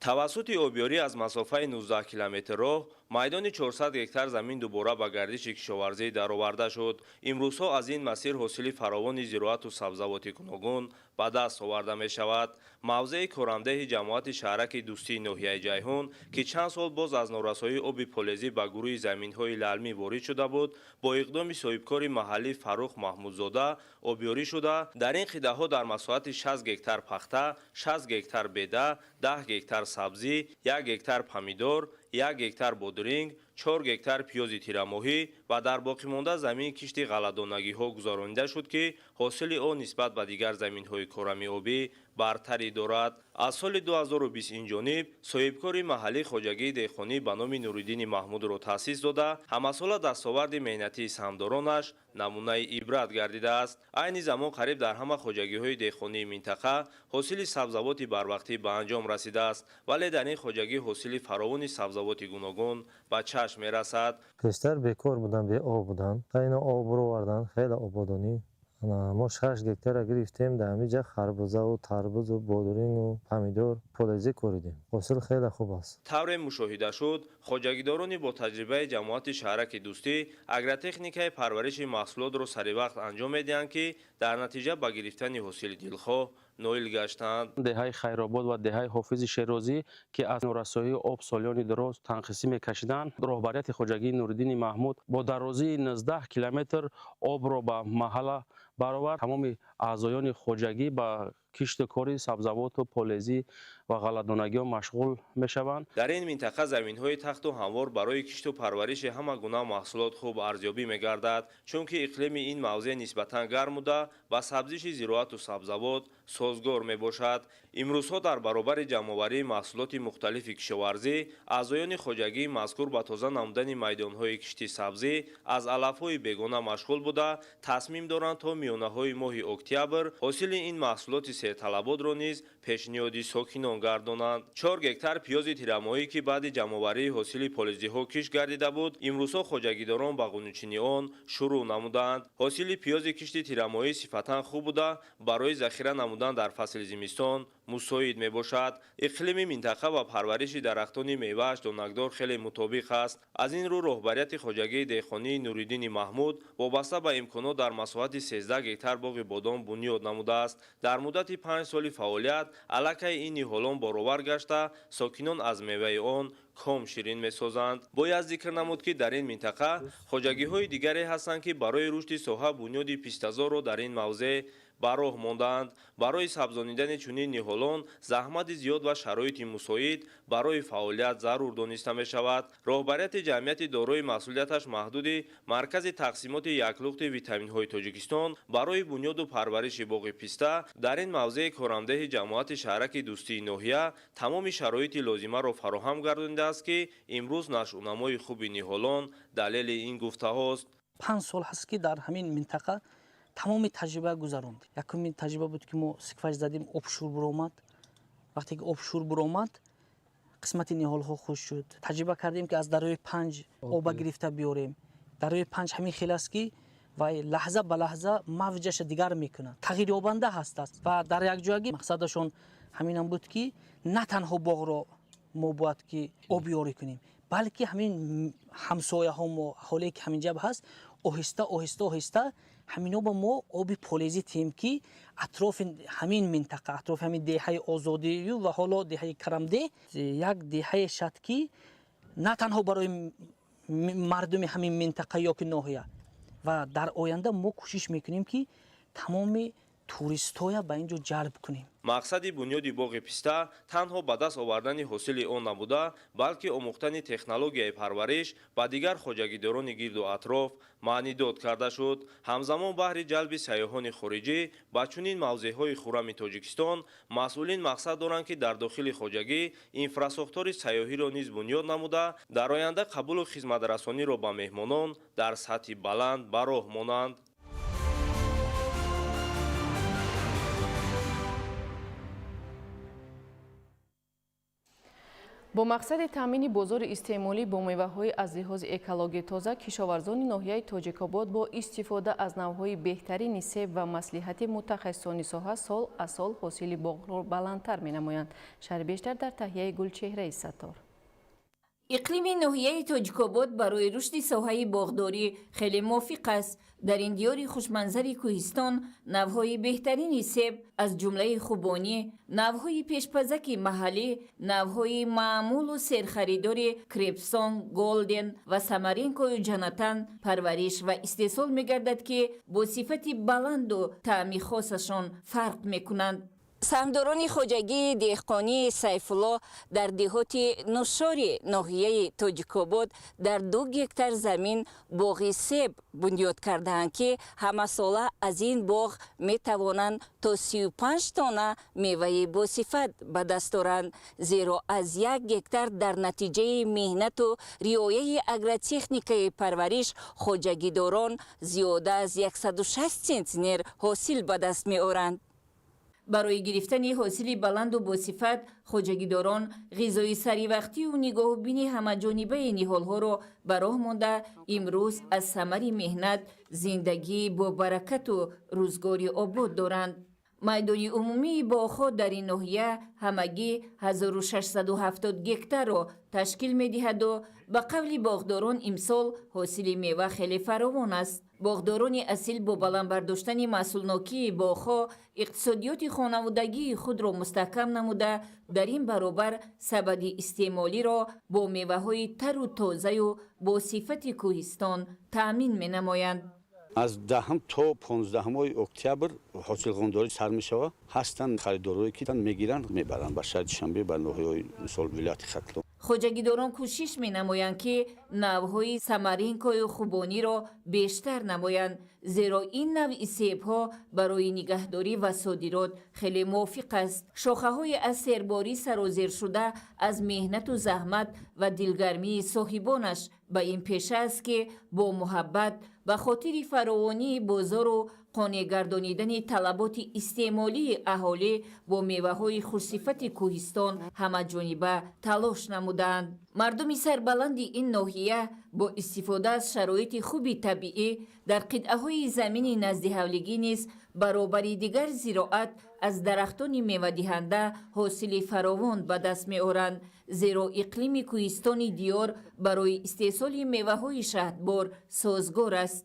Тавассути обёрӣ аз масофаи 19 километр роҳ майдони 400 гектар замин дубора ба гардиши кишоварзӣ дароварда шуд. Имрӯзҳо аз ин масир ҳосили фаровони зироату сабзавоти гуногун ба даст оварда мешавад. Мавзеи корамдеҳи ҷамоати шаҳраки Дӯстии ноҳияи Ҷайҳун, ки чанд сол боз аз норасоии оби полезӣ ба гурӯҳи заминҳои лалмӣ ворид шуда буд, бо иқдоми соҳибкори маҳаллӣ Фаррух Маҳмудзода обёрӣ шуда, дар ин қитъаҳо дар масоҳати 60 гектар пахта, 60 гектар беда, 10 гектар сабзӣ, 1 гектар помидор, 1 гектар бодиринг, 4 гектар пиёзи тирамоҳӣ ва дар боқимонда замин кишти ғалладонагиҳо гузаронида шуд, ки ҳосили он нисбат ба дигар заминҳои корами обӣ бартарӣ дорад. Аз соли 2020 инҷониб соҳибкори маҳаллӣ хоҷагии деҳқонӣ ба номи Нуриддини Маҳмудро таъсис дода, ҳамасола дастоварди меҳнатии саҳмдоронаш намунаи ибрат гардидааст. Айни замон қариб дар ҳама хоҷагиҳои деҳқонии минтақа ҳосили сабзавоти барвақтӣ ба анҷом расидааст, вале дар ин хоҷагӣ ҳосили фаровони сабзавоти гуногун ба чашм мерасад. Пештар бекор будам, беоб будам. Ино об ровардан, хеле ободонӣ. Мо 6 гектара гирифтем, дар ҳамин ҷа харбузаву тарбузу бодирингу помидор полезӣ коридем. Ҳосил хеле хуб аст. Тавре мушоҳида шуд, хоҷагидорони бо таҷрибаи ҷамоати шаҳраки Дӯстӣ агротехникаи парвариши маҳсулотро саривақт анҷом медиҳанд, ки дар натиҷа ба гирифтани ҳосили дилхоҳ ноил гаштанд. Деҳаи Хайробод ва деҳаи Ҳофизи Шерозӣ, ки аз норасоии об солиёни дароз танқисӣ мекашиданд, роҳбарияти хоҷагии Нуриддини Маҳмуд бо дарозии 19 километр обро ба маҳалла баровард. Тамоми аъзоёни хоҷагӣ ба кишту кори сабзавоту полезӣ ва ғалладонагиҳо машғул мешаванд. Дар ин минтақа заминҳои тахту ҳамвор барои кишту парвариши ҳама гуна маҳсулот хуб арзёбӣ мегардад, чунки иқлими ин мавзеъ нисбатан гарм буда, ба сабзиши зироату сабзавот созгор мебошад. Имрӯзҳо дар баробари ҷамъоварии маҳсулоти мухталифи кишоварзӣ, аъзоёни хоҷагии мазкур ба тоза намудани майдонҳои кишти сабзӣ аз алафҳои бегона машғул буда, тасмим доранд то миёнаҳои моҳи октябр ҳосили ин маҳсулоти серталаботро низ пешниҳоди сокинон гардонанд. 4 гектар пиёзи тирамоҳӣ, ки баъди ҷамъоварии ҳосили полезиҳо кишт гардида буд, имрӯзҳо хоҷагидорон ба ғунучинии он шурӯъ намуданд. Ҳосили пиёзи кишти тирамоҳӣ сифатан хуб буда, барои захира намудан дар фасли зимистон мусоид мебошад. Иқлими минтақа ва парвариши дарахтони мевааш донакдор хеле мутобиқ аст. Аз ин рӯ роҳбарияти хоҷагии деҳқонии Нуриддини Маҳмуд вобаста ба имконот дар масоҳати 13 гектар боғи бодом бунёд намудааст. Дар муддати 5 соли фаъолият аллакай ин ниҳолон баровар гашта, сокинон аз меваи он ком ширин месозанд. Бояд зикр намуд, ки дар ин минтақа хоҷагиҳои дигаре ҳастанд, ки барои рушди соҳа бунёди пистазорро дар ин мавзеъ ба роҳ мондаанд. Барои сабзонидани чунин ниҳолон заҳмати зиёд ва шароити мусоид барои фаъолият зарур дониста мешавад. Роҳбарияти ҷамъияти дорои масъулияташ маҳдуди Маркази тақсимоти яклухти витаминҳои Тоҷикистон барои бунёду парвариши боғи писта дар ин мавзеи корамдеҳи ҷамоати шаҳраки Дӯстии ноҳия тамоми шароити лозимаро фароҳам гардонидааст, ки имрӯз нашъунамои хуби ниҳолон далели ин гуфтаҳост. 5 сол ҳаст, ки дар ҳамин минтақа тамоми таҷриба гузаронд. Якумин таҷриба буд, ки мо сиквач задем, об шур буромад. Вақте ки об шур буромад, қисмати ниҳолҳо хушк шуд. Таҷриба кардем, ки аз дарёи Панҷ оба гирифта биёрем. Дарёи Панҷ ҳамин хел аст, ки Ва лаҳза ба лаҳза мавҷаша дигар мекунад, тағйирёбанда ҳастааст. Ва дар якҷоягӣ мақсадашон ҳаминам буд, ки на танҳо боғро мо бояд ки обёрӣ кунем, балки ҳамин ҳамсояҳо мо, аҳолие ки ҳаминҷа ҳаст, оҳиста оҳиста оҳиста ҳамино ба мо оби полезӣ тиҳем, ки атрофи ҳамин минтақа, атрофи ҳамин деҳаи Озодию ва ҳоло деҳаи Карамдеҳ як деҳае шад, ки на танҳо барои мардуми ҳамин минтақа ё ки ноҳия, ва дар оянда мо кӯшиш мекунем, ки тамоми туристҳоя ба ин ҷо ҷалб кунем. Мақсади бунёди боғи писта танҳо ба даст овардани ҳосили он набуда, балки омӯхтани технологияи парвариш ба дигар хоҷагидорони гирду атроф маънидод карда шуд. Ҳамзамон баҳри ҷалби сайёҳони хориҷӣ ба чунин мавзеъҳои хуррами Тоҷикистон масъулин мақсад доранд, ки дар дохили хоҷагӣ инфрасохтори сайёҳиро низ бунёд намуда, дар оянда қабулу хизматрасониро ба меҳмонон дар сатҳи баланд ба роҳ монанд. Бо мақсади таъмини бозори истеъмолӣ бо меваҳои аз лиҳози экологӣ тоза, кишоварзони ноҳияи Тоҷикобод бо истифода аз навъҳои беҳтарини себ ва маслиҳати мутахассисони соҳа сол аз сол ҳосили боғро баландтар менамоянд. Шарҳи бештар дар таҳияи Гулчеҳраи Саттор. Иқлими ноҳияи Тоҷикобод барои рушди соҳаи боғдорӣ хеле мувофиқ аст. Дар ин диёри хушманзари кӯҳистон навъҳои беҳтарини себ аз ҷумлаи хубонӣ, навъҳои пешпазаки маҳаллӣ, навъҳои маъмулу серхаридори Крепсон, Голден ва Самаринкою Ҷанатан парвариш ва истеҳсол мегардад, ки бо сифати баланду таъми хосашон фарқ мекунанд. Саҳмдорони хоҷагии деҳқонии Сайфулло дар деҳоти Нушори ноҳияи Тоҷикобод дар 2 гектар замин боғи себ бунёд кардаанд, ки ҳамасола аз ин боғ метавонанд то 35 тонна меваи босифат ба даст оранд, зеро аз 1 гектар дар натиҷаи меҳнату риояи агротехникаи парвариш хоҷагидорон зиёда аз 160 центнер ҳосил ба даст меоранд. Барои гирифтани ҳосили баланду босифат хоҷагидорон ғизои саривақтию нигоҳубини ҳамаҷонибаи ниҳолҳоро ба роҳ монда, имрӯз аз самари меҳнат зиндагии бобаракату рӯзгори обод доранд. Майдони умумии боғҳо дар ин ноҳия ҳамагӣ 1670 гектарро ташкил медиҳаду ба қавли боғдорон имсол ҳосили мева хеле фаровон аст. Боғдорони асил бо баланд бардоштани маҳсулнокии боғҳо иқтисодиёти хонаводагии худро мустаҳкам намуда, дар ин баробар сабади истеъмолиро бо меваҳои тару тозаю бо сифати кӯҳистон таъмин менамоянд. Аз 10 то 15 октябр ҳосилхондорӣ сар мешавад. Ҳастанд харидорое ки мегиранд, мебаранд ба шаҳри Душанбе, ба ноҳияҳои мисол вилояти Хатлон. Хоҷагидорон кӯшиш менамоянд, ки навъҳои самаринкою хубониро бештар намоянд, зеро ин навъи себҳо барои нигаҳдорӣ ва содирот хеле мувофиқ аст. Шохаҳои аз серборӣ сарозершуда аз меҳнату заҳмат ва дилгармии соҳибонаш ба ин пеша аст, ки бо муҳаббат ба хотири фаровонии бозору қонеъ гардонидани талаботи истеъмолии аҳолӣ бо меваҳои хушсифати кӯҳистон ҳамаҷониба талош намуданд. Мардуми сарбаланди ин ноҳия бо истифода аз шароити хуби табиӣ дар қитъаҳои замини наздиҳавлигӣ низ баробари дигар зироат аз дарахтони мевадиҳанда ҳосили фаровон ба даст меоранд, зеро иқлими кӯҳистони диёр барои истеҳсоли меваҳои шаҳдбор созгор аст.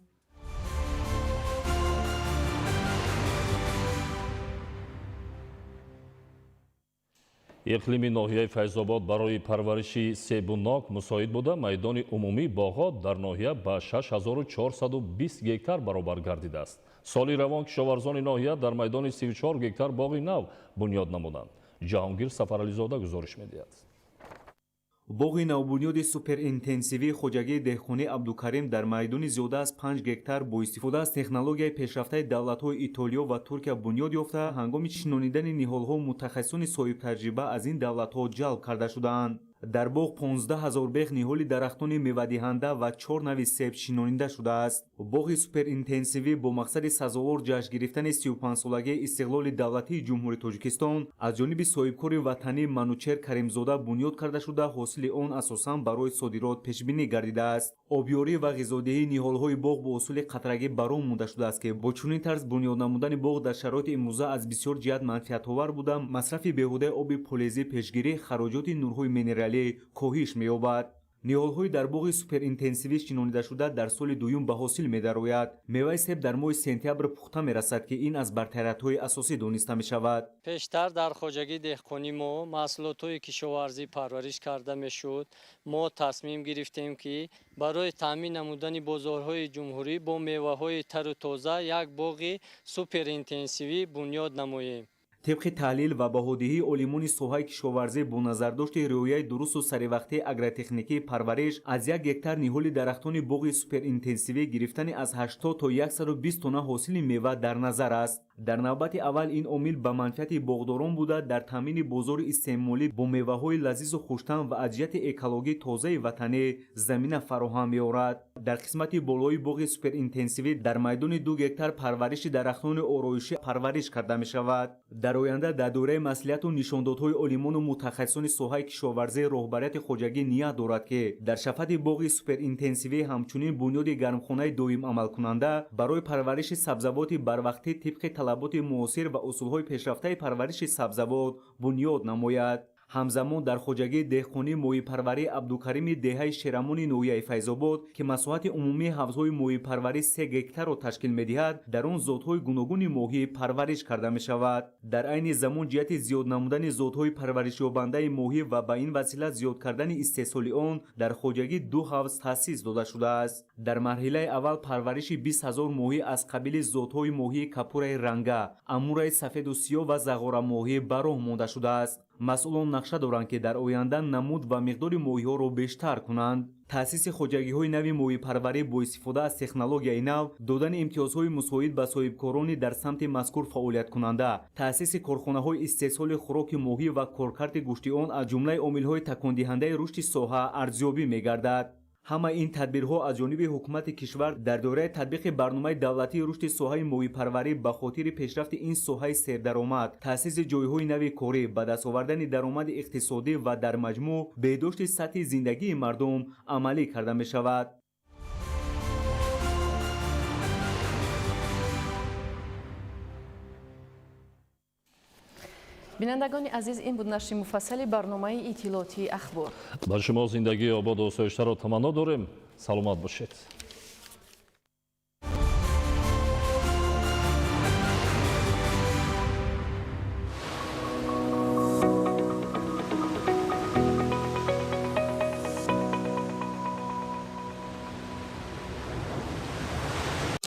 Иқлими ноҳияи Файзобод барои парвариши себу нок мусоид буда, майдони умумии боғот дар ноҳия ба 6420 гектар баробар гардидааст. Соли равон кишоварзони ноҳия дар майдони 34 гектар боғи нав бунёд намуданд. Ҷаҳонгир Сафарализода гузориш медиҳад. Боғи навбунёди суперинтенсивии хоҷагии деҳқонии Абдукарим дар майдони зиёда аз 5 гектар бо истифода аз технологияи пешрафтаи давлатҳои Итолиё ва Туркия бунёд ёфта, ҳангоми шинонидани ниҳолҳо мутахассисони соҳибтаҷриба аз ин давлатҳо ҷалб карда шудаанд. Дар боғ 15 ҳазор бех ниҳоли дарахтони мевадиҳанда ва 4 нави себ шинонида шудааст. Боғи суперинтенсивӣ бо мақсади сазовор ҷашн гирифтани 35-солагии истиқлоли давлатии Ҷумҳурии Тоҷикистон аз ҷониби соҳибкори ватанӣ Манучер Каримзода бунёд карда шуда, ҳосили он асосан барои содирот пешбинӣ гардидааст. Обёрӣ ва ғизодиҳии ниҳолҳои боғ бо усули қатрагӣ ба роҳ монда шудааст, ки бо чунин тарз бунёд намудани боғ дар шароити имрӯза аз бисёр ҷиҳат манфиатовар буда, масрафи беҳудаи оби полезӣ пешгирӣ, хароҷоти нурҳои минералӣ коҳиш меёбад. Ниҳолҳои дар боғи суперинтенсивӣ шинонидашуда дар соли дуюм ба ҳосил медарояд. Меваи себ дар моҳи сентябр пухта мерасад, ки ин аз бартариятҳои асосӣ дониста мешавад. Пештар дар хоҷагии деҳқонӣ мо маҳсулотҳои кишоварзӣ парвариш карда мешуд. Мо тасмим гирифтем, ки барои таъмин намудани бозорҳои ҷумҳурӣ бо меваҳои тару тоза як боғи суперинтенсивӣ бунёд намоем. Тибқи таҳлил ва баҳодиҳии олимони соҳаи кишоварзӣ бо назардошти риояи дурусту саривақтии агротехникии парвариш аз 1 гектар ниҳоли дарахтони боғи суперинтенсивӣ гирифтани аз 80 то 120 тонна ҳосили мева дар назар аст. Дар навбати аввал ин омил ба манфиати боғдорон буда, дар таъмини бозори истеъмолӣ бо меваҳои лазизу хуштаъм ва аз ҷиҳати экологӣ тозаи ватанӣ замина фароҳам меорад. Дар қисмати болои боғи суперинтенсивӣ дар майдони 2 гектар парвариши дарахтони ороишӣ парвариш карда мешавад. Дар оянда дар доираи маслиҳату нишондодҳои олимону мутахассисони соҳаи кишоварзӣ роҳбарияти хоҷагӣ ният дорад, ки дар шафати боғи суперинтенсивӣ ҳамчунин бунёди гармхонаи доим амалкунанда барои парвариши сабзавоти барвақтӣ тибқи талаботи муосир ва усулҳои пешрафтаи парвариши сабзавот бунёд намояд. Ҳамзамон дар хоҷагии деҳқонии моҳипарварии Абдукарими деҳаи Шерамони ноҳияи Файзобод, ки масоҳати умумии ҳавзҳои моҳипарварӣ 3 гектарро ташкил медиҳад, дар он зотҳои гуногуни моҳӣ парвариш карда мешавад. Дар айни замон ҷиҳати зиёд намудани зотҳои парваришёбандаи моҳӣ ва ба ин васила зиёд кардани истеҳсоли он дар хоҷагӣ 2 ҳавз таъсис дода шудааст. Дар марҳилаи аввал парвариши 20 ҳазор моҳӣ аз қабили зотҳои моҳии капураи ранга, амураи сафеду сиёҳ ва зағораmoҳӣ ба роҳ монда шудааст. Масъулон нақша доранд, ки дар оянда намуд ва миқдори моҳиҳоро бештар кунанд. Таъсиси хоҷагиҳои нави моҳипарварӣ бо истифода аз технологияи нав, додани имтиёзҳои мусоид ба соҳибкорони дар самти мазкур фаъолияткунанда, таъсиси корхонаҳои истеҳсоли хӯроки моҳӣ ва коркарди гӯшти он аз ҷумлаи омилҳои такондиҳандаи рушди соҳа арзёбӣ мегардад. Ҳамаи ин тадбирҳо аз ҷониби ҳукумати кишвар дар доираи татбиқи барномаи давлатии рушди соҳаи моҳипарварӣ ба хотири пешрафти ин соҳаи сердаромад, таъсиси ҷойҳои нави корӣ, ба даст овардани даромади иқтисодӣ ва дар маҷмӯъ беҳдошти сатҳи зиндагии мардум амалӣ карда мешавад. Бинандагони азиз, ин буд нашри муфассали барномаи иттилоотии Ахбор. Ба шумо зиндагии ободу осоиштаро таманно дорем. Саломат бошед.